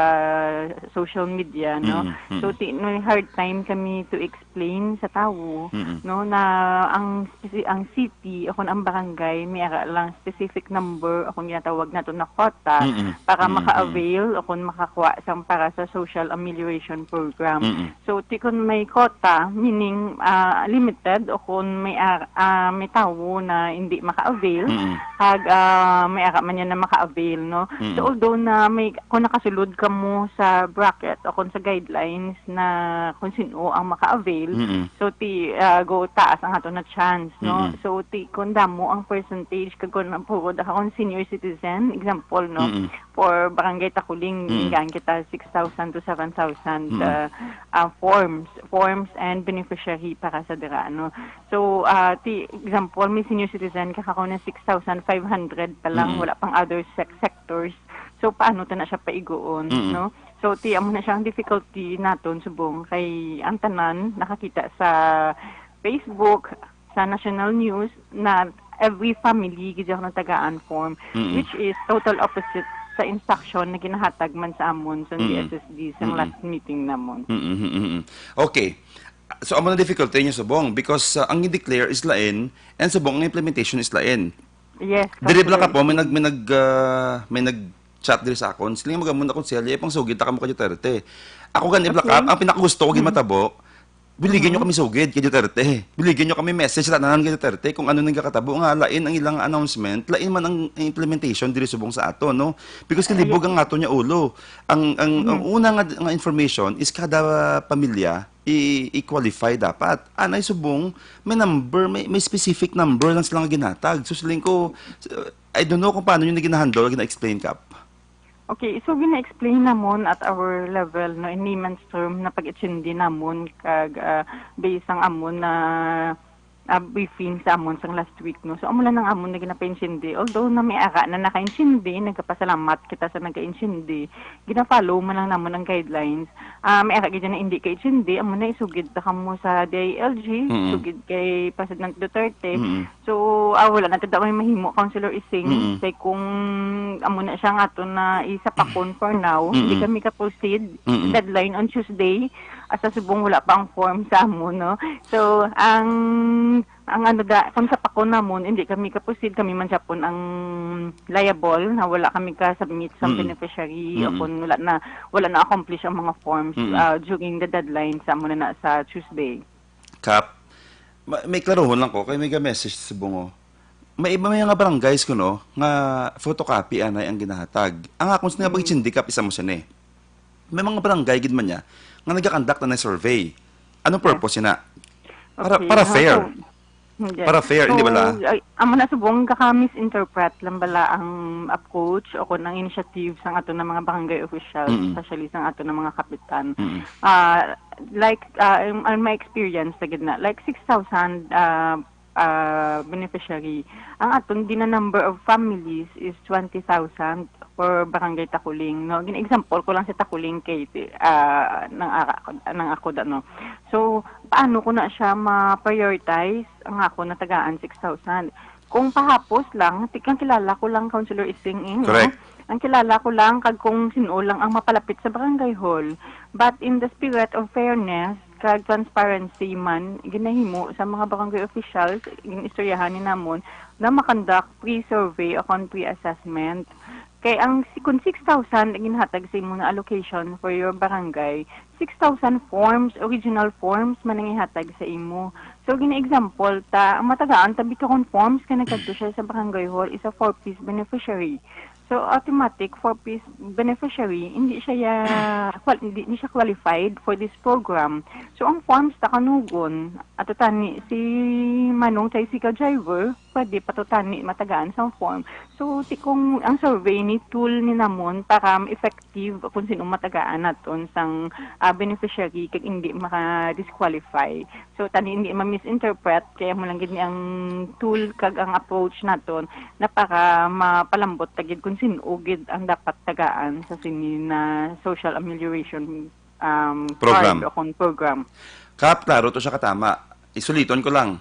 social media, no? Mm-mm. Mm-mm. So, ti-, may hard time kami to explain sa tawo, Mm-mm. no, na ang speci-, ang city o kung ang barangay may ara lang specific number o kung ginatawag nato na quota Mm-mm. para Mm-mm. maka-avail o kung makakuha sang para sa social amelioration program. Mm-mm. So, ti kun may quota, meaning, ah, limited o kung may ar-, ah, may tawo na hindi maka-avail, Mm-mm. kag, ah, may ara man yan na maka-avail, no? Mm-mm. So, although na may, kung nakasulod kamo sa bracket o kung sa guidelines na kung sino ang maka-avail, Mm-mm. so ti, ah, go taas ang ato na chance, no? Mm-mm. So, ti, kung damo ang percentage, kag kung ang purod ka kung senior citizen, example, no? Mm-mm. For Barangay Takuling, Mm. gaan kita six thousand to seven thousand, Mm. uh, uh, forms, forms and beneficiary para sa dira, no? So, uh, ti, example, may senior citizen ka, kako na six thousand five hundred pa lang, Mm. wala pang other sec-, sectors. So, paano ta na siya paiguon, Mm. no? So, ti, amo na siya ang difficulty naton subong kay ang tanan nakakita sa Facebook, sa national news na every family gid ako natagaan form, Mm-mm. which is total opposite sa instruction na ginahatag man sa amon sa Mm. D S S D sa Mm-mm. last meeting namon. Mm-mm, mm-mm. Okay. So, amo na difficulty niyo subong because, uh, ang i-declare is lain and subong ang implementation is lain. Yes, Diri bala ka correct. po, may nag-, may nag-, uh, may nag-chat diri sa akon. Sila yung magamon akong siya, "Pang sugid ta kamo kay Duterte." Ako gani, Okay. Black Cap, ang pinakagusto ko Mm. ginmatabo, biligyan nyo Mm. kami sugid kay Duterte. Biligyan nyo kami message, tanan kay Duterte, kung ano nagkakatabo nga lain ang ilang announcement, lain man ang implementation diri subong sa ato, no? Because Ay, kalibog ang ato niya ulo. Ang, ang, ang Mm. una nga, nga information is kada pamilya, i-, i-qualify dapat. Anay subong, may number, may, may specific number lang sila nga ginatag. So, siling ko, I don't know kung paano nyo na gina-handle, gina-explain, Kap. Okay, so gina-explain namon at our level, no, in layman's term, na pag-intindi namon kag, ah, based ang amon na, ah, briefing sa amon sang last week, no. So, amo lang ang amon na ginapaintindi. Although na may ara na nakaintindi, nagapasalamat kita sa nagaintindi. Gina-follow man lang namon ang guidelines. Ah, may ara gid na hindi kaintindi, amo na isugid ta kamo sa D I L G, Mm. sugid kay President Duterte. Mm. So, ah, wala na tada may mahimo, Councilor Ising. Mm-mm. Kay kung amo na siya nga ato na isapakon for now, hindi Mm-mm. kami ka-proceed. Mm-mm. Deadline on Tuesday. Asa subong wala pa ang form sa amo, no? So, ang, ang ano da, kung sapakon namon, hindi kami ka-proceed, kami man siya pon ang liable na wala kami ka-submit sa Mm-mm. beneficiary o Mm-mm. kung wala na, wala na-accomplish ang mga forms, Mm-mm. ah, during the deadline sa amo na, na sa Tuesday. Kap, ma-, may klaruhon lang ko, kay may ga-message sa bungo. May iba, may mga barangays ko, no, nga photocopy anay ang ginahatag. Ang akon sa nga Mm. pag-intindi, Kap, isa mo siya ni. May mga barangay gid man niya nga nagakonduct na ng survey. Anong Yes. purpose na? Para, Okay, para ah, fair. so, yes. Para fair, hindi So, bala? ay, amo na subong, kaka-misinterpret lang bala ang approach o kung ang initiative sang ato ng mga barangay officials, Mm-mm. especially sang ato ng mga kapitan. Mm-mm. Ah, like, ah, in, in my experience, sa gitna, like, six thousand, ah, ah, beneficiary. Ang aton gina-number of families is twenty thousand for Barangay Takuling, no? Gin-example ko lang sa Takuling kay, ah, nang ara-, nang ako da, no? So, paano ko na siya ma-prioritize? Ang ako natagaan six thousand. Kung pahapos lang, ti-, ang kilala ko lang, Councilor Ising, eh, no? Correct. Ang kilala ko lang kag kung sino lang ang mapalapit sa barangay hall. But in the spirit of fairness kag transparency man ginahimo sa mga barangay officials, gin-istoryahan ni namon na makonduct pre-survey o kon pre-assessment. Kay ang si-, kung six thousand ang ginhatag sa imo na allocation for your barangay, six thousand forms, original forms man ang ihatag sa imo. So, gina-example ta, ang matagaan tabi ka kon forms kay nagkadto siya sa barangay hall is a four Ps beneficiary. So, automatic, four Ps beneficiary, hindi siya ya-, qual-, hindi, hindi siya qualified for this program. So, ang forms ta kanugon, ato tani si Manong tricycle driver, pwede pa to tani matagaan sang form. So, ti kung ang survey ni tool ni namon para effective kung sino matagaan naton sang, ah, beneficiary kag hindi maka-disqualify. So, tani hindi ma-misinterpret, kaya mo lang gid ni ang tool kag ang approach naton na para mapalambot ta gid kung sino gid ang dapat tagaan sa sini na social amelioration, um, Program. card o kung program. Kap, klaro to siya katama. Isuliton ko lang.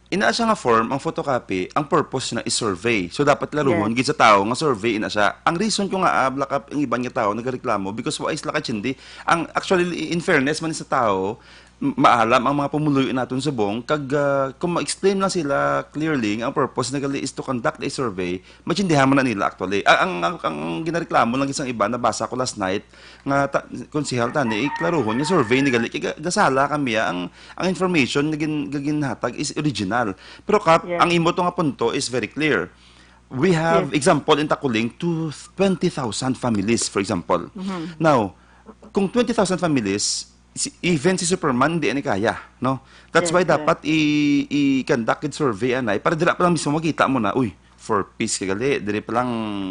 Ina siya nga form, ang photocopy, ang purpose na is survey. So, dapat laruhon Yes. gid sa tao nga survey ina siya. Ang reason ko nga, ah, Black Cap, ang iban nga tao nagareklamo because wa sila kaintindi. Ang, actually, in fairness man sa tao, m-, maalam ang mga pumuluyo naton subong, kag, ah, kung ma-explain lang sila clearly nga ang purpose na gali is to conduct a survey, maintindihan man na nila actually. Ah, ang, ang, ang ginareklamo lang isang iba, nabasa ko last night, nga ta-, konsehal tani, iklaruhon nga survey ni gali, kay ga-, gasala kami, ah, ang, ang information nga gin-, nga ginhatag is original. Pero Kap, Yes. ang imo to nga punto is very clear. We have Yes. example in Takuling to twenty thousand families, for example. Mhm. Now, kung twenty thousand families, si, even si Superman, hindi ani kaya, no? That's Yes, why yes. dapat i-, i-conduct it survey, anay, para dira pa lang mismo makita mo na, uy, four Ps ka gali, diri pa lang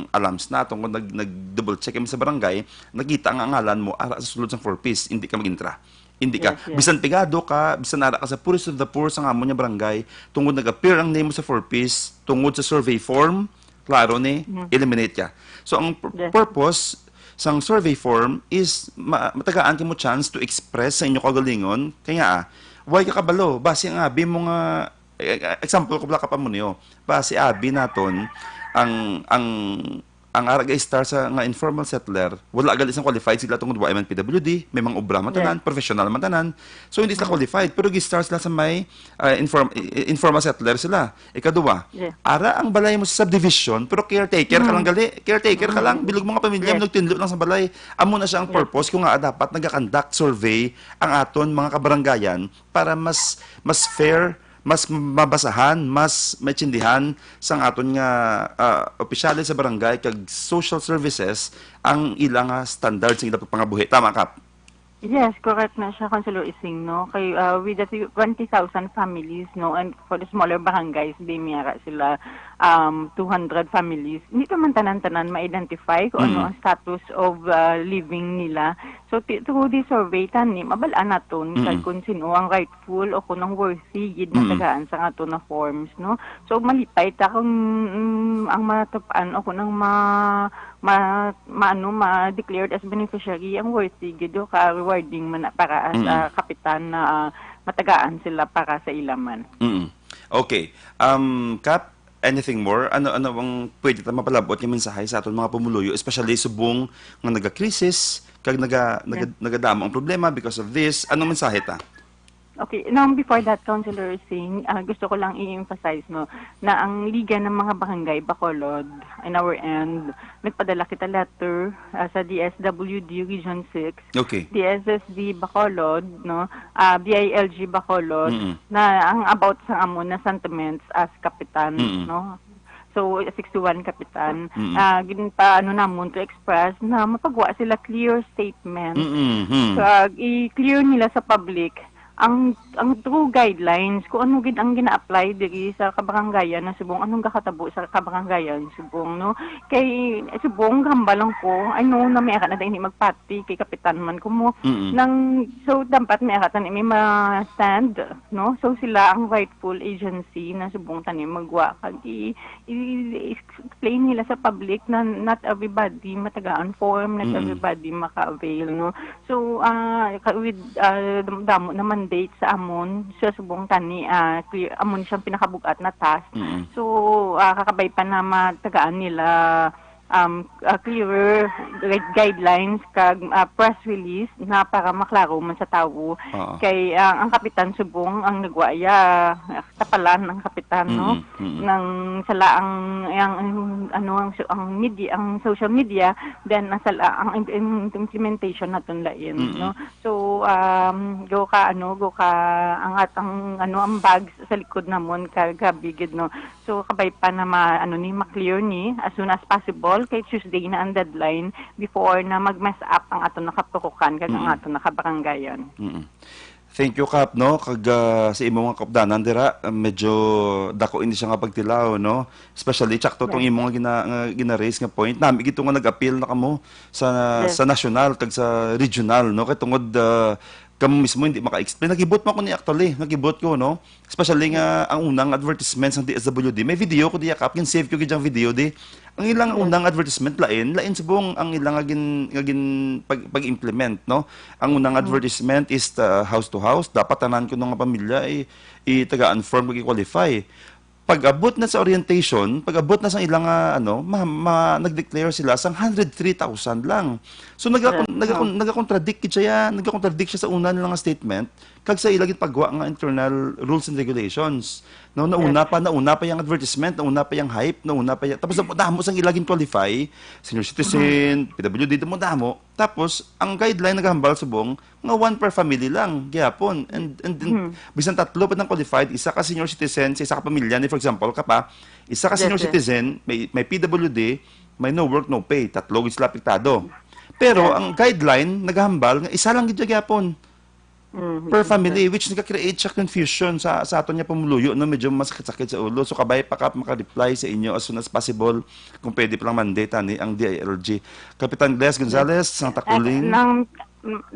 alarms na, tungod nag, nag-double check kami sa barangay, nakita nga ang ngalan mo, ara sa sulod sang four Ps, hindi ka mag-intra. Hindi ka. Yes, yes. Bisan pigado ka, bisan ara ka sa poorest of the poor sa amon nga barangay, tungod nag-appear ang name mo sa four Ps, tungod sa survey form, klaro ni, Mm. eliminate ka. So, ang pur-, Yes. purpose sang survey form is ma-, matagaan kamo chance to express sa inyo kaugalingon. Kaya nga, ah, why ka kabalo? Basi ang abi mo nga, eh, eh, example ko, Black Cap, amo niyo. Basi abi naton ang, ang ang ara ga-star sa nga informal settler, wala gali sang qualified sila tungod wa man P W D, may mga obra man Yes. tanan, professional man tanan. So, hindi sila Mm. qualified, pero gi-star sila sa may, ah, inform-, i-, i-, informal settler sila. Ikaduha, Yes. ara ang balay mo sa subdivision, pero caretaker ka Mm. lang gali, caretaker ka lang, Mm. bilog mga pamilya, Yes. nagtinlo lang sa balay. Amo na siya ang Yes. purpose kung nga dapat nagaconduct survey ang aton mga kabarangayan para mas, mas fair, mas mabasahan, mas maintindihan sang aton nga, ah, opisyales sa barangay kag social services ang ila nga standard sa ila pagpangabuhi. Tama, Kap? Yes, correct na siya, Councilor Ising, no? Kay, ah, with the twenty thousand families, no, and for the smaller barangays, di may ara sila, um, two hundred families. Hindi naman tanan-tanan ma-identify kung ano Mm. ang status of, ah, living nila. So, ti-, through the survey, tani, mabal-an naton kag Mm. kung sino ang rightful o kung ang worthy gid Mm. matagaan sa ato na forms, no? So, malipay ta kung, mm, ang matupaan o kung ang ma-, ma-, maano, ma-declared as beneficiary ang worthy gid o ka-rewarding man na para sa Mm. kapitan na, ah, matagaan sila para sa ila man. Mm. Okay. Um, Kap, anything more? Ano, ano ang pwede ta mapalabot nga mensahe sa aton mga pumuluyo, especially subong nga nagakrisis, kag naga-, naga-, Yes. nagadamo ang problema because of this? Anong mensahe ta? Okay, now before that, Councilor Singh, ah, gusto ko lang i-emphasize, no, na ang Liga ng mga Barangay Bacolod, in our end, nagpadala kita letter, ah, sa D S W D Region six, Okay. D S S D Bacolod, no, ah, B I L G Bacolod, Mm-mm. na ang about sa amon na sentiments as kapitan, Mm-mm. no. So, sixty-one kapitan, Mm-mm. ah, ginpa-, ano namon to express na mapagwa sila clear statement. Mm-mm. Hmm. Kag i-clear nila sa public ang, ang true guidelines kung ano gid ang gina-apply diri sa kabarangayan na subong, anong gakatabo sa kabarangayan subong, no? Kay subong, hambal lang ko, I know na may ara na hindi magpati kay kapitan man ko mo. Mm-mm. Nang, so, dapat may ara na may ma-stand, no? So, sila ang rightful agency na subong tani magwa kag i-, i-, i-explain nila sa public na not everybody matagaan form, not Mm-mm. everybody maka-avail, no? So, ah, ka-, with, ah, dam-, damo na mandate sa amon, sa subong tani, ah, clear, amon siyang pinakabugat na task. Mm-mm. So, ah, kakabay pa na matagaan nila, um, ah, clearer guide-, guidelines kag, ah, press release na para maklaro man sa tawo. Oo. Kay, ah, ang kapitan subong ang nagwaya, ah, kapalan ang kapitan, no? Mm-mm, mm-mm. Nang sala ang, ang, ang, ano, ang so-, ang media, ang social media, then ang sala ang im-, im-, implementation naton lain, Mm-mm. no? So, um, go ka, ano, go ka, ang at-, ang, ano, ang bags sa likod namon ka, grabe gid, no? So, kabay pa na ma-, ano ni, ma-clear ni as soon as possible, kay Tuesday na ang deadline before na mag-mess up ang aton nakapukukan kag ang Mm-mm. aton nakabarangayan. Mm-mm. Thank you, Kap, no? Kag, ah, sa imo nga kaupdanan dira, ah, medyo dako ini siya nga pagtilaw, no? Especially, tsakto tong Yes. imo nga gina-, nga gina-raise nga point. Nami gito nga nag-appeal na kamo sa, Yes. sa national kag sa regional, no? Kay tungod, ah, kamo mismo hindi maka-explain. Nagibot mo ko ni actually. Nagibot ko, no? Especially nga ang unang advertisement sa D S W D. May video ko diya, Kap. Gin-save ko gid ang video di. Ang ilang Yes. unang advertisement lain, lain subong ang ilang nga gin-, nga gin-, pag-, pag-implement, no? Ang unang Mm. advertisement is, uh, house to house. Dapat tanan kuno nga pamilya i-, i-tagaan form kag i-qualify. Pag-abot na sa orientation, pag-abot na sa ilang, ah, ano, ma-, ma-, nag-declare sila sang hundred three thousand lang. So, nagakon-, Correct. nagakon-, Oh. nagakontradict gid siya, nagakontradict siya sa una nila nga statement, kag sa ila gid pagwa nga internal rules and regulations. No, nauna Correct. pa, nauna pa yung advertisement, nauna pa yung hype, nauna pa yung, tapos damo, damo sang ila gin-qualify, senior citizen, Mm-hmm. P W D, damo-damo. Tapos, ang guideline nagahambal subong nga one per family lang gihapon. And, and then, Mhm. bisan tatlo pa nang qualified, isa ka senior citizen sa isa ka pamilya ni, for example, ka pa, isa ka Yes, senior sir. citizen, may, may P W D, may no work, no pay. Tatlo gid sila apektado. Pero Yes. ang guideline nagahambal nga isa lang gid siya gihapon Mhm. per family, which nagka-create siya confusion sa, sa aton nga pumuluyo, no? Medyo masakit-sakit sa ulo. So, kabay pa ka maka-reply sa inyo as soon as possible. Kung pwede pa lang Monday, tani ang D I L G. Kapitan Gles Gonzalez, Yes. sang Takuling. Eh, nang,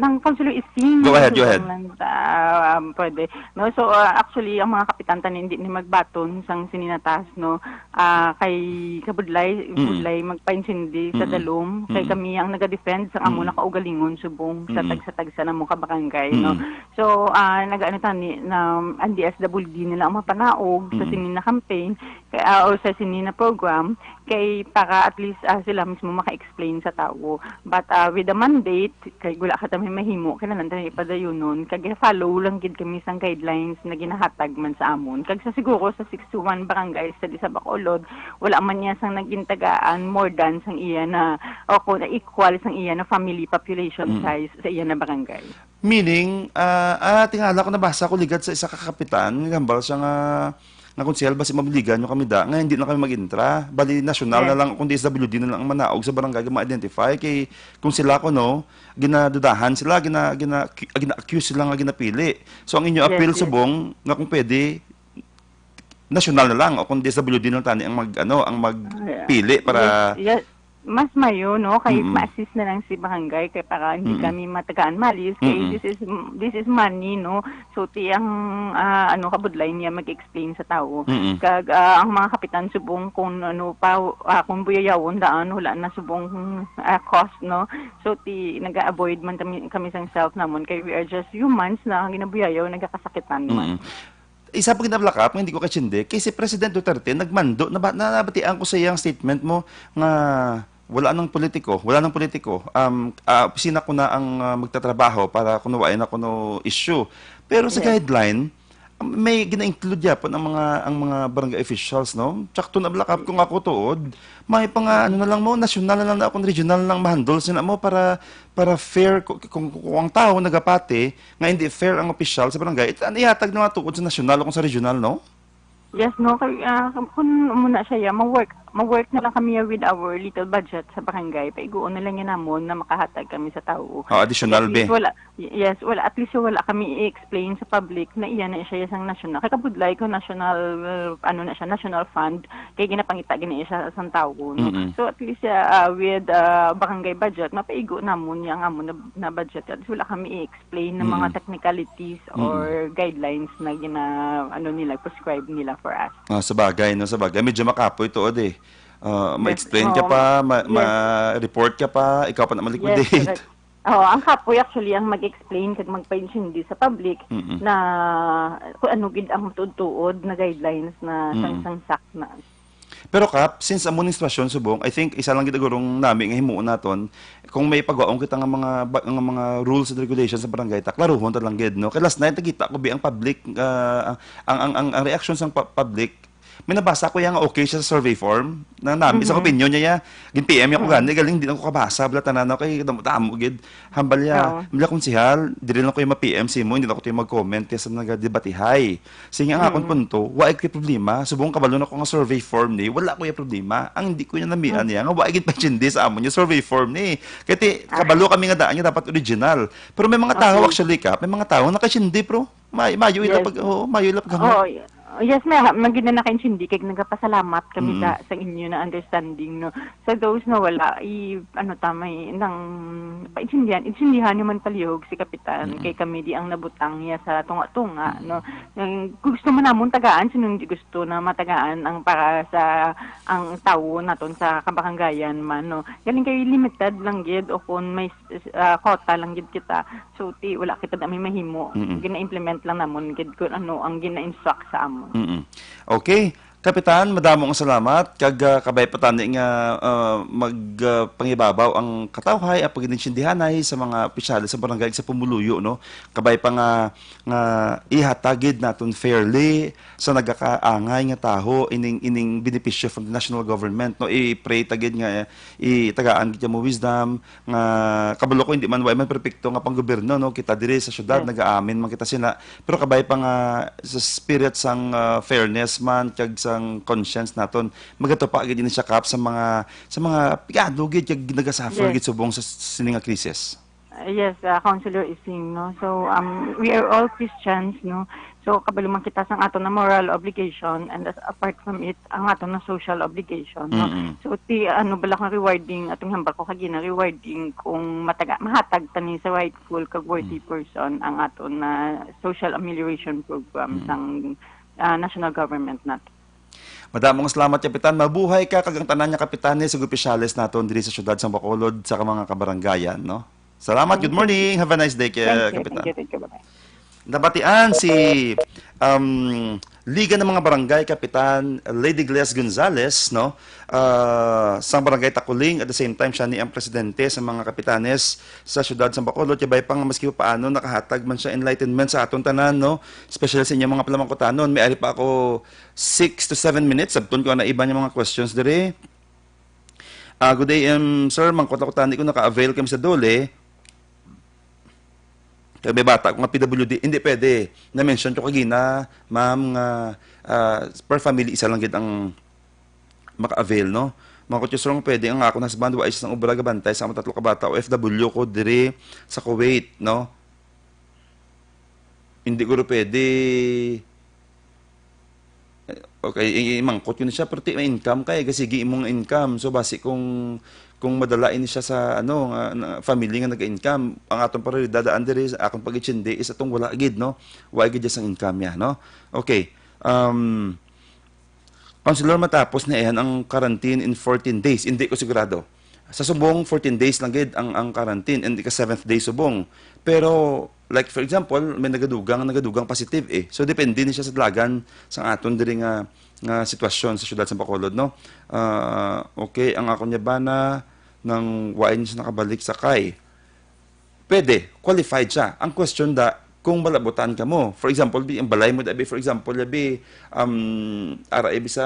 nang Councilor Ising, Go ahead, go ahead. lang, ah, um, pwede. No, so, ah, actually, ang mga kapitan tani hindi ni magbaton sang sininatas, no, ah, kay kabudlay, Mm. budlay magpaintindi sa Mm-mm. dalom. Kay Mm-mm. kami ang naga-defend sa amo Mm-mm. nakaugalingon subong sa Mm-mm. tagsa-tagsa na mong kabarangay, no. Mm-mm. So, ah, nag-ano tani na ang D S W D nila ang mapanaog sa Mm-mm. sini na campaign, kay, ah, o sa sini na program, kay para at least, ah, sila mismo maka-explain sa tawo. But, ah, with the mandate, kay wala ka ta may mahimo, kinahanglan ta may padayunon, kag follow lang gid kami sang guidelines na ginahatag man sa amon. Kag sa siguro sa sixty-one barangays sa di sa Bacolod, wala man niya sang naging tagaan more than sang iya na, o kung equal sang iya na family population Mm. size sa iya na barangay. Meaning, ah, ah, tingala ko, nabasa ko ligat sa isa ka kapitan, nga hambal siya nga, nga konsehal, basi mabuligan nyo kami da, nga hindi na kami mag-intra. Bali, nasyonal Yes. na lang, kung D S W D na lang ang manaog sa barangay, nga ma-identify. Kay, kung sila, kuno, ginadudahan sila, gina-, gina-, gina-accuse sila nga ginapili. So, ang inyo Yes, appeal yes. subong, nga kung pwede, nasyonal na lang, o kung D S W D na lang tani ang mag-, ano, ang Ah, yeah. magpili para Yes, yes. Mas mayo, no? Kay Mm. ma-assist na lang si barangay, kay para hindi Mm. kami matagaan malis. Kay Mm. this is, this is money, no? So, ti ang, ah, ano, kabudlay niya mag-explain sa tao. Mm. Kag, ah, ang mga kapitan subong kung ano pa, ah, kung buyayawon daan, wala na subong, ah, cost, no? So, ti nag-avoid man kami, kami sang self namon. Kay we are just humans na ginabuyayaw, nagkakasakitan man. Mm. Isa pa gid na black up nga hindi ko kaintindi, kay si President Duterte nagmando, naba-, na-, nabatian ko sa iyang statement mo nga wala nang politiko, wala nang politiko. Um, ah, opisina ko na ang, ah, magtatrabaho para kuno wala na kuno issue. Pero sa Yes. guideline, um, may gina-include yapon ang mga, ang mga barangay officials, no? Tsakto na black up kung ako tuod, may pa nga, ano na lang mo, nasyonal na lang na akong regional na lang ma-handle sina mo para, para fair, ku-, kung, kung ang tao nagapati, nga hindi fair ang opisyal sa barangay, it-, ano, ihatag na nga tuod sa nasyonal o kung sa regional, no? Yes, no? Kay, ah, kung muna siya, yeah, ma-work, ma-work na lang kami with our little budget sa barangay. Paiguon na lang yan namon na makahatag kami sa tao. Ah, additional, At least be. wala, y-, yes, wala, at least wala kami i-explain sa public na iya na siya isang national. Kay kabudlay ko national, ano na siya, national fund. Kay ginapangita gini siya sa tao, no? Mm-mm. So, at least, ah, ah, with, ah, barangay budget, mapaigo namon yang amo na, na budget. At least wala kami i-explain ng mga Mm-mm. technicalities Mm-mm. or guidelines na gina-, ano nila, prescribe nila for us. Ah, sa bagay, no? Sa bagay. Medyo makapoy tuod eh. Ah, Yes. ma-explain ka Oo. pa, ma-, Yes. ma-report ka pa, ikaw pa na Yes, ma-liquidate. correct. Oo, ang kapoy actually ang mag-explain kag magpaintindi sa public Mm-mm. na kung ano gid ang tuod-tuod na guidelines na Mm-mm. sang, sang SAC na. Pero Kap, since amo ning sitwasyon subong, I think isa lang gid gurong nami nga himuon naton, kung may pagwaon kita nga mga ba-, nga mga rules and regulations sa barangay, ta klaruhon ta lang gid, no? Kay last night nakita ko bi ang public, ah, ang, ang, ang, ang reaksyon sang pa-, public, may nabasa ko yang okay siya sa survey form. Na nami sa Mhm. opinion niya, ya. Gin-P M niya ko Mhm. gani, galing di na ko kabasa, bala tanan, no? Kay damo-damo gid. Hambal ya, Oo. hambal ya, konsehal, diri lang ko yung ma-P M si mo, hindi na ko tayo mag-comment kay sa nagadebatihay. Sige nga, akon Mm. punto, wa kay problema. Subong kabalo na ko nga survey form ni, wala ko yung problema. Ang hindi ko yung namian Mm. niya, nga wa gid pa-intindi sa amon yung survey form ni. Kaya ti, Ah. kabalo kami nga daan niya dapat original. Pero may mga tao Okay. actually ka, may mga tao nakaintindi, bro. May, mayo ila Yes. pag, oo, mayo ila pag Oo, y-, yes, may, may gid na nakaintindi kay nagapasalamat kami Mm. sa, sa inyo na understanding, no. Sa those na wala, i-, ano ta, may nang paintindihan, intindihan naman palihog si Kapitan, Mm. kay kami di ang nabutang niya sa tunga-tunga, Mm. no. Ang gusto man namon tagaan, sino hindi gusto na matagaan ang para sa, ang tawo naton sa kabarangayan man, no. Galing kay limited lang gid o kung may, ah, quota lang gid kita. So, ti, wala kita na may mahimo. Mm-mm. Gina-implement lang namon gid kung ano ang gina-instruct sa amon. Mm-mm. Okay. Kapitan, madamo nga salamat. Kag, ah, kabay pa tani nga, ah, mag, ah, pangibabaw ang katawhay, ang pagdinsindihanay sa mga opisyales sa barangay, sa pumuluyo, no? Kabay pa nga, nga ihatagid naton fairly sa nagakaangay nga taho ining, ining benepisyo from the national government, no? I-pray ta gid nga itagaan gid mo wisdom, nga kabalo ko, hindi man, wa man perpekto nga panggobyerno, no? Kita diri sa syudad, Yes. nagaamin man kita sina. Pero kabay pa nga sa spirit sang, ah, fairness man, kag sang conscience naton, magatupa gid ini siya, Kap, sa mga, sa mga pigado gid, kag nagasuffer Yes. gid subong sa sini nga krisis. Uh, yes, uh, Councilor Ising, no? So, um, we are all Christians, no? So, kabalo man kita sang aton na moral obligation, and as, apart from it, ang aton na social obligation, no? Mm-mm. So, ti, ano, bala kang rewarding, atong hambal ko kagina, rewarding kung mataga, mahatag tani sa rightful kag worthy Mm. person ang aton na social amelioration program Mm. sang, ah, national government nato. Madamo nga salamat, Kapitan. Mabuhay ka kag ang tanan nga kapitanes ug opisyales naton diri sa siyudad sang Bacolod, sa mga kabarangayan, no? Salamat. Thank Good you. morning. Have a nice day, Thank you. Kapitan. Thank you. Thank you. Bye-bye. Nabatian si, um, Liga ng mga Barangay Kapitan, Lady Gles Gonzales, no? Ah, sang Barangay Takuling, at the same time, siya ni ang presidente sa mga kapitanes sa siyudad sa Bacolod. Kaya pa nga maski paano nakahatag man siya enlightenment sa aton tanan, no? Especially sa inyong mga palamangkutanon. May ari pa ako six to seven minutes. Sabton ko na iban yung mga questions diri. Ah, good day, um, sir. Mangkot ako tani kung naka-avail kami sa DOLE. Kay may bata ko nga P W D, hindi pwede. Na-mention ko kagina, ma'am, nga, ah, per family, isa lang gid ang maka-avail, no? Mga kutsyo, sir, pwede ang akon husband, wa siya sang obra, gabantay sa among tatlo ka bata, O F W ko diri sa Kuwait, no? Hindi guro pwede. Okay, i-, imangkot ko ni siya, pero ti may income kay, gasigi imong income. So, basi kung, kung madala ini siya sa, ano, nga, na, family nga nag-income, ang atong prioridad daan diri sa akong pag-itsindi is atong wala gid, no? Wa gid siya sang income niya, no? Okay. Um, Councilor, matapos na iyan ang quarantine in fourteen days. Hindi ko sigurado. Sa subong, fourteen days lang gid ang, ang quarantine, and ika seventh day subong. Pero, like, for example, may nagadugang, nagadugang positive eh. So, depende ni siya sa dalagan sang aton diri nga, nga sitwasyon sa siyudad sa Bacolod, no? Ah, okay, ang akon niya bana nang wain siya nakabalik sa kay. Pwede, qualified siya. Ang question da, kung malabutan ka mo. For example, bi, ang balay mo, da, bi, for example, bi, um, ara, bi, sa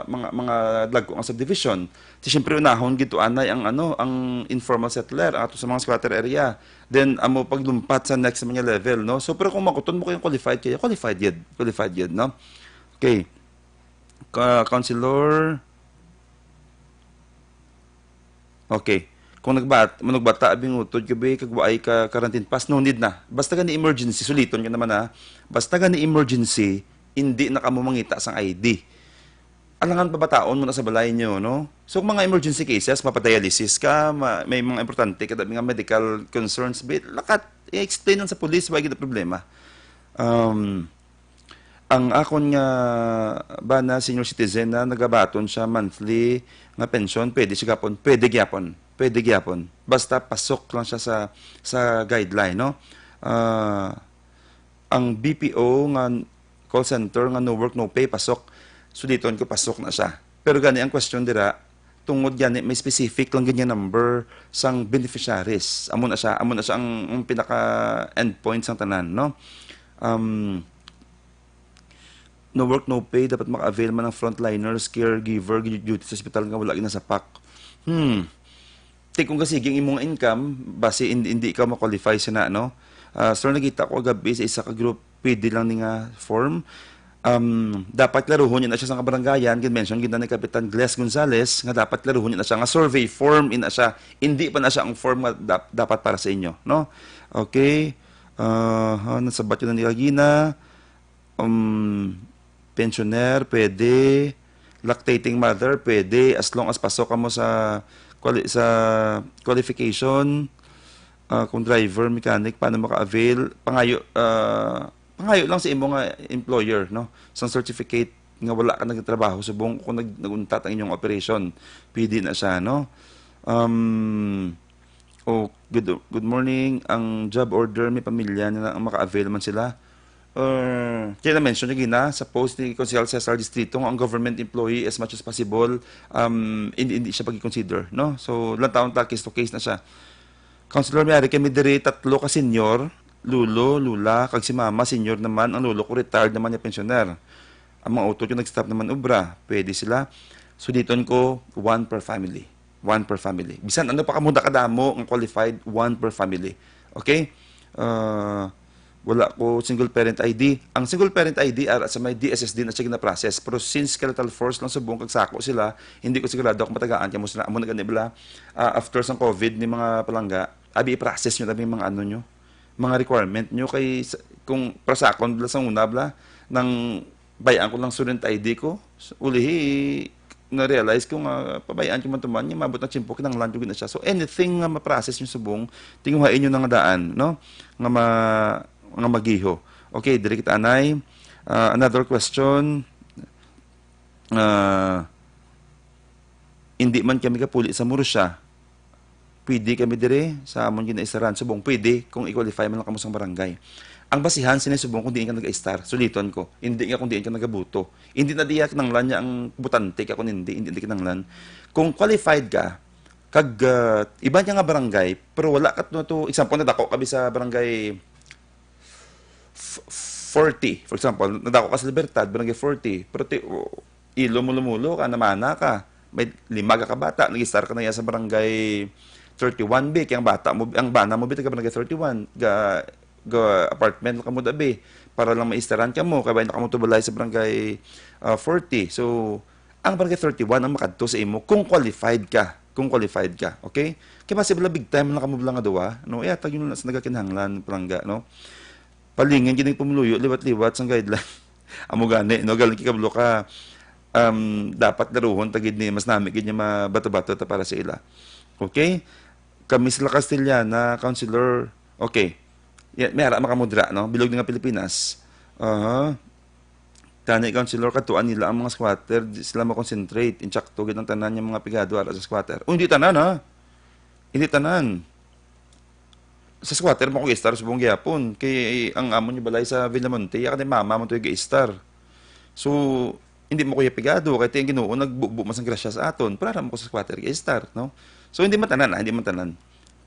mga, mga dagko nga subdivision. Ti, siyempre, unahon gid to anay ang, ano, ang informal settler, ato sa mga squatter area. Then, amo paglumpat sa next nga level, no? So, pero kung makuton mo kayong qualified kayo, qualified yun. Qualified yun, no? Okay. Ka-, Councilor, okay. Kung nagbat-, manugbata, bingutod ka, be, kag waay ka quarantine pass, no need na. Basta gani emergency, suliton ka naman, ha. Basta gani emergency, hindi na kamo mangita sang I D. Alangan pabataon mo na sa balay nyo, no? So, kung mga emergency cases, mapadialysis ka, ma-, may mga importante ka, nga medical concerns, be, lakat, i-explain lang sa police, wala gid problema. Um, ang akon nga bana, senior citizen na nagabaton siya monthly nga pensyon, pwede siya gapon, pwede gyapon, pwede gyapon. Basta pasok lang siya sa, sa guideline, no? Ah, ang B P O nga call center nga no work, no pay, pasok. Suliton ko, pasok na siya. Pero gani ang question dira, tungod gani may specific lang gid nga number sang beneficiaries. Amo na siya, amo na siya ang, ang pinaka endpoint sang tanan, no? Um, no work, no pay, dapat maka-avail man ang frontliners, caregiver, gid duty sa ospital nga wala ginasapak. Hmm. Ti kung kasigi ang imong income, basi hindi, hindi ka ma-qualify sina, no? Ah, sir, nakita ko gabi sa isa ka group, pwede lang ni nga form. Um, dapat klaruhon niya na siya sa kabarangayan. Gin-mention gid na ni Kapitan Gles Gonzales nga dapat klaruhon niya na siya nga survey form ina siya. Hindi pa na siya ang form nga dap-, dapat para sa inyo, no? Okay. Ah, ha, nasabat yun na ni Kagina. Um, pensioner, pwede. Lactating mother, pwede. As long as pasok ka mo sa quali-, sa qualification, ah, kung driver, mechanic, paano maka-avail? Pangayo, ah, pangayo lang sa imo nga employer, no? Sang certificate nga wala ka nagtrabaho subong kung nag-, nag-untat ang inyong operation, pwede na siya, no? Um, oh, good, good morning. Ang job order, may pamilya na ang maka-avail man sila. Uh, kaya na-mention niya gina, sa post ni Konsehal Cesar Distrito nga ang government employee, as much as possible, um, hindi, hindi siya pag-consider, no? So, lang taon ta, case to case na siya. Councilor, may ari kami diri tatlo ka senior, lolo, lula, kag si mama, senior naman. Ang lolo ko, retired naman niya, pensioner. Ang mga utod ko nag-stop naman obra. Pwede sila. Suliton ko, one per family. One per family. Bisan ano pa kamo kadamo ang qualified, one per family. Okay? Ah, wala ko single parent I D. Ang single parent I D, ara sa may D S S D na siya gina-process. Pero since skeletal force lang subong kag sako sila, hindi ko sigurado kung matagaan kamo sila. Amo na gani bala, ah, after sang COVID ni mga palangga, abi i-process nyo tabi mga ano nyo, mga requirement nyo kay sa-, kung para sa akon bala sa una bala, nang bayaan ko lang student I D ko, s-, ulihi, na-realize ko nga pabayaan ko man tuman, nga mabot na tiyempo, kinahanglan ko gid na siya. So, anything nga ma-process nyo subong, tinguhain nyo na nga daan, no? Nga ma-, nga magiho. Okay, diri kita anay. Ah, another question. Ah, hindi man kami kapuli sa Murcia. Pwede kami diri sa amon ginaistaran. Subong pwede kung i-qualify man lang kamo sang barangay. Ang basihan sini subong kung diin ka nag-istar. Suliton ko. Hindi nga kung diin ka nagaboto. Hindi na diya kinanglan niya ang botante ka kung hindi, hindi, hindi kinanglan. Kung qualified ka, kag ah, iban ka nga barangay, pero wala ka to, to example, nadako ka bi sa barangay f- forty, for example, nadako ka sa Libertad, barangay forty, pero ti, o, ilo mo lumulo ka, namana ka, may lima ka kabata, nag-istar ka na iya sa barangay thirty-one B, kaya ang bata mo, ang bana mo bitaw ka barangay thirty-one, ga, ga apartment ka mo dabi, para lang maistaran ka mo, kaya ba na ka mo tubalay sa barangay ah, forty. So, ang barangay thirty-one ang makadto sa imo kung qualified ka, kung qualified ka, okay? Kaya basi bala big time na kamo bala nga duwa, no? Iya, tag yun na sa nagakinahanglan, palangga, no? Palingin gid ang pumuluyo, liwat-liwat sang guideline. Amo gani, no? Galing kikablo ka, um, dapat daruhon ta gid ni, mas nami gid niya mabato-bato ta para sa ila. Okay? Kami sila Castellana, Councilor, okay. Ya, may ara makamudra, no? Bilog nga Pilipinas. Aha. Tani, Councilor, katuan nila ang mga squatter, di sila makonsentrate. Insakto gid ang tanan nga mga pigado ara sa squatter. O, hindi tanan, ha? Hindi tanan. Sa squatter mo ko istar subong gyapon. Kay ang amo niyo balay sa Villamonte, ya kay mama mo to istar. So, hindi mo kuya pigado, kay ang Ginoo nagbubo man sang grasya sa aton, para mo ko sa squatter istar, no? So, hindi man tanan, ah, hindi man tanan.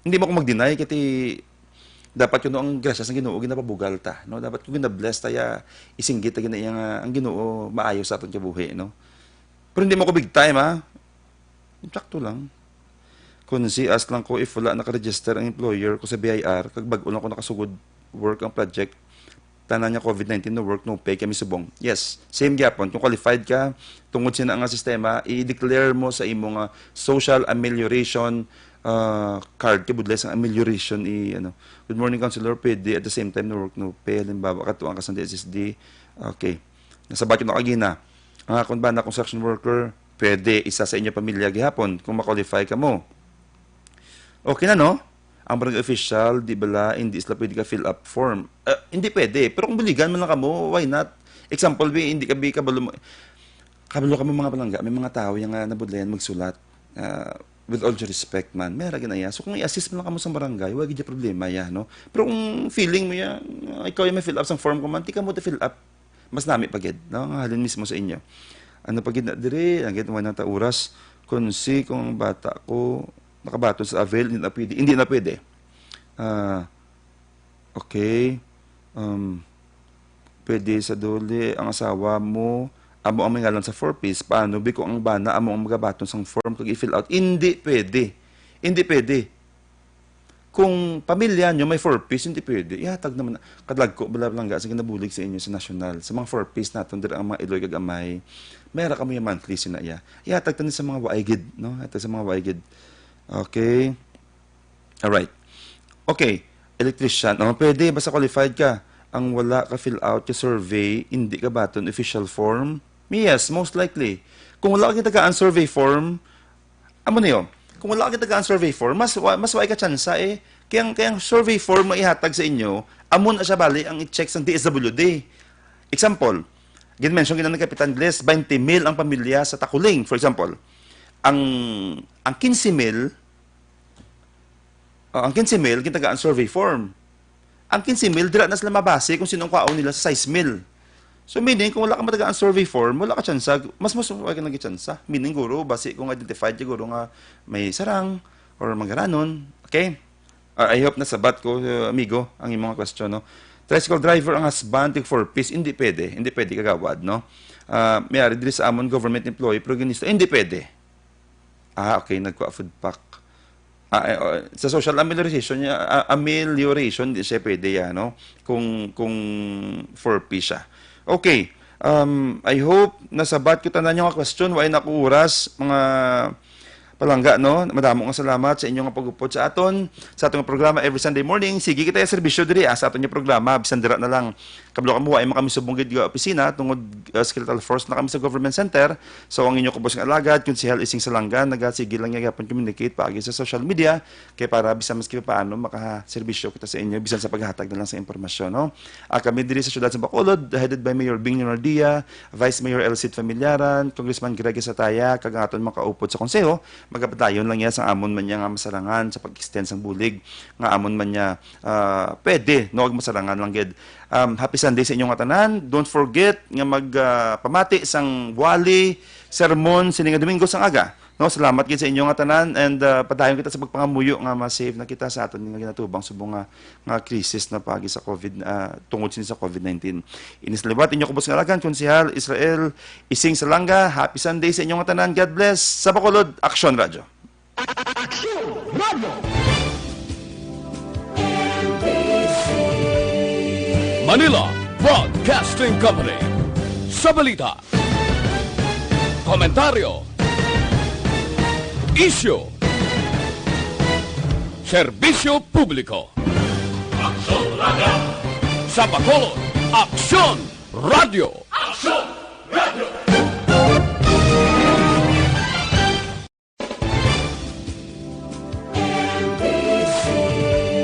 Hindi mo ko mag-deny, kay dapat kuno ang grasya sa Ginoo ginapabugal ta, no? Dapat ko gina-bless ta, ya, isinggit ta gina iya nga ang Ginoo maayo sa aton kabuhi, no? Pero hindi mo ko big time, ha? Sakto lang. Kung si ask lang ko if wala naka-register ang employer ko sa B I R, kag bag-o lang ko nakasugod work ang project, tanan niya covid nineteen, no work, no pay, kami subong. Yes, same gyapon. Kung qualified ka, tungod sina nga sistema, i-declare mo sa imo nga social amelioration ah, card. Kay budlay sang amelioration i, ano. Good morning, Councilor. Pwede at the same time no work, no pay. Halimbawa, katuan ka sa D S S D. Okay. Nasabat ko na kagina. Ang akon ba na construction worker, pwede isa sa inyo pamilya gihapon kung ma-qualify ka mo. Okay na, no? Ang barangay official, di bala, hindi sila pwede ka fill up form. Ah, hindi pwede. Pero kung buligan man lang kamo, why not? Example, bi, hindi ka bi kabalo mo. Kabalo kamo mga palangga, may mga tao yang ah, nabudlayan magsulat. Ah, with all due respect man, may ra ginaya. So kung i-assist man lang kamo sa barangay, wala gid problema ya, no? Pero kung feeling mo ya, ah, ikaw yung may fill up sa form ko man, di ka mo fill up. Mas nami pa gid, no? Nga halin mismo sa inyo. Ano pa gid na diri, ang gid wala ta oras. Kung si, kung ang bata ko nakabaton sa avail, hindi na pwede. Hindi na pwede. Ah, okay. Um, pwede sa duli ang asawa mo, amo ang may ngalan sa four Ps. Paano bi kung ang bana amo ang magabaton sang form kag i-fill out? Hindi pwede. Hindi pwede. Kung pamilya nyo may four Ps, hindi pwede. Ihatag naman, kadlagko bala lang sa ginabulig sa inyo sa nasyonal. Sa mga four Ps naton, dira ang mga iloy kag amay, may ra kamo yung monthly sina iya. Ihatag tani sa mga waay gid, no? Ihatag sa mga waay gid. Okay. Alright. Okay. Electrician. Oh, pwede, basta qualified ka. Ang wala ka fill out ka survey, hindi ka baton official form? Yes, most likely. Kung wala ka tagaan survey form, amo na yun. Kung wala ka tagaan survey form, mas wa-, mas waay ka tsansa eh. Kaya ang, kaya ang survey form nga ihatag sa inyo, amo na siya bali ang i-check sa D S W D. Example, gin-mention gina ni Kapitan Gles, twenty mil ang pamilya sa Takuling, for example. Ang, ang quince mil, oh, ang quince mil, gitagaan survey form. Ang quince mil, dira na sila mabase kung sino ang kwaon nila sa sais mil. So, meaning, kung wala ka matagaan survey form, wala ka tsansa, mas mas wala ka nagtsansa. Meaning, guro, base kung identified ka, guro, nga may sarang or manggaranon. Okay? Ah, I hope nasabat ko, uh, amigo, ang imong question, no? Tricycle driver ang husband, tig four Ps, hindi pwede. Hindi pwede, kagawad, no? Ah, may ari diri sa amon, government employee, pero ginista, hindi pwede. Ah, okay, nagkuha food pack. Ah, eh, oh, sa social amelioration niya, ah, amelioration, di siya pwede yan, no? Kung, kung four P siya. Okay, um, I hope nasabat ko tanan yung question. Wala na ako oras, mga palangga, no? Madamo nga salamat sa inyong pag-upod sa aton, sa atong programa every Sunday morning. Sige kita yung serbisyo diri, ah, sa aton yung programa, bisan dira na lang. kablo kamo, wa man kami subong gid nga opisina tungod, ah, skeletal force na kami sa government center. So, ang inyo kubos nga alagad, Konsehal Ising Salanga, nagasige lang niya gyapon communicate paagi sa social media kay para bisan maski paano makaserbisyo kita sa inyo bisan sa paghatag na lang sa impormasyon, no? Ah, kami diri sa siyudad sa Bacolod, headed by Mayor Bing Leonardia, Vice Mayor Elcid Familiaran, Congressman Greg Sataya, kag ang aton mga kaupod sa konseho, magapadayon lang niya sa amon man niya nga masarangan sa pag-extend sang bulig nga amon man niya, ah, pwede, no, ag masarangan lang gid. Um, happy Sunday sa inyo nga tanan. Don't forget nga mag, ah, pamati sang wali sermon sini nga Domingo sang aga. No, salamat gid sa inyo nga tanan, and, ah, padayon kita sa pagpangamuyo nga ma-save na kita sa aton nga ginatubang subong nga, nga krisis na paagi sa COVID, ah, tungod sini sa COVID nineteen. Inis liwat inyo kubos nga alagad, Konsehal Israel Ising Salanga. Happy Sunday sa inyo nga tanan. God bless. Sa Bacolod, Aksyon Radyo. Aksyon Radyo. Manila Broadcasting Company. Sa balita, komentaryo, isyu, serbisyo publiko. Aksyon Radyo. Sa Bacolod, Aksyon Radyo. Aksyon!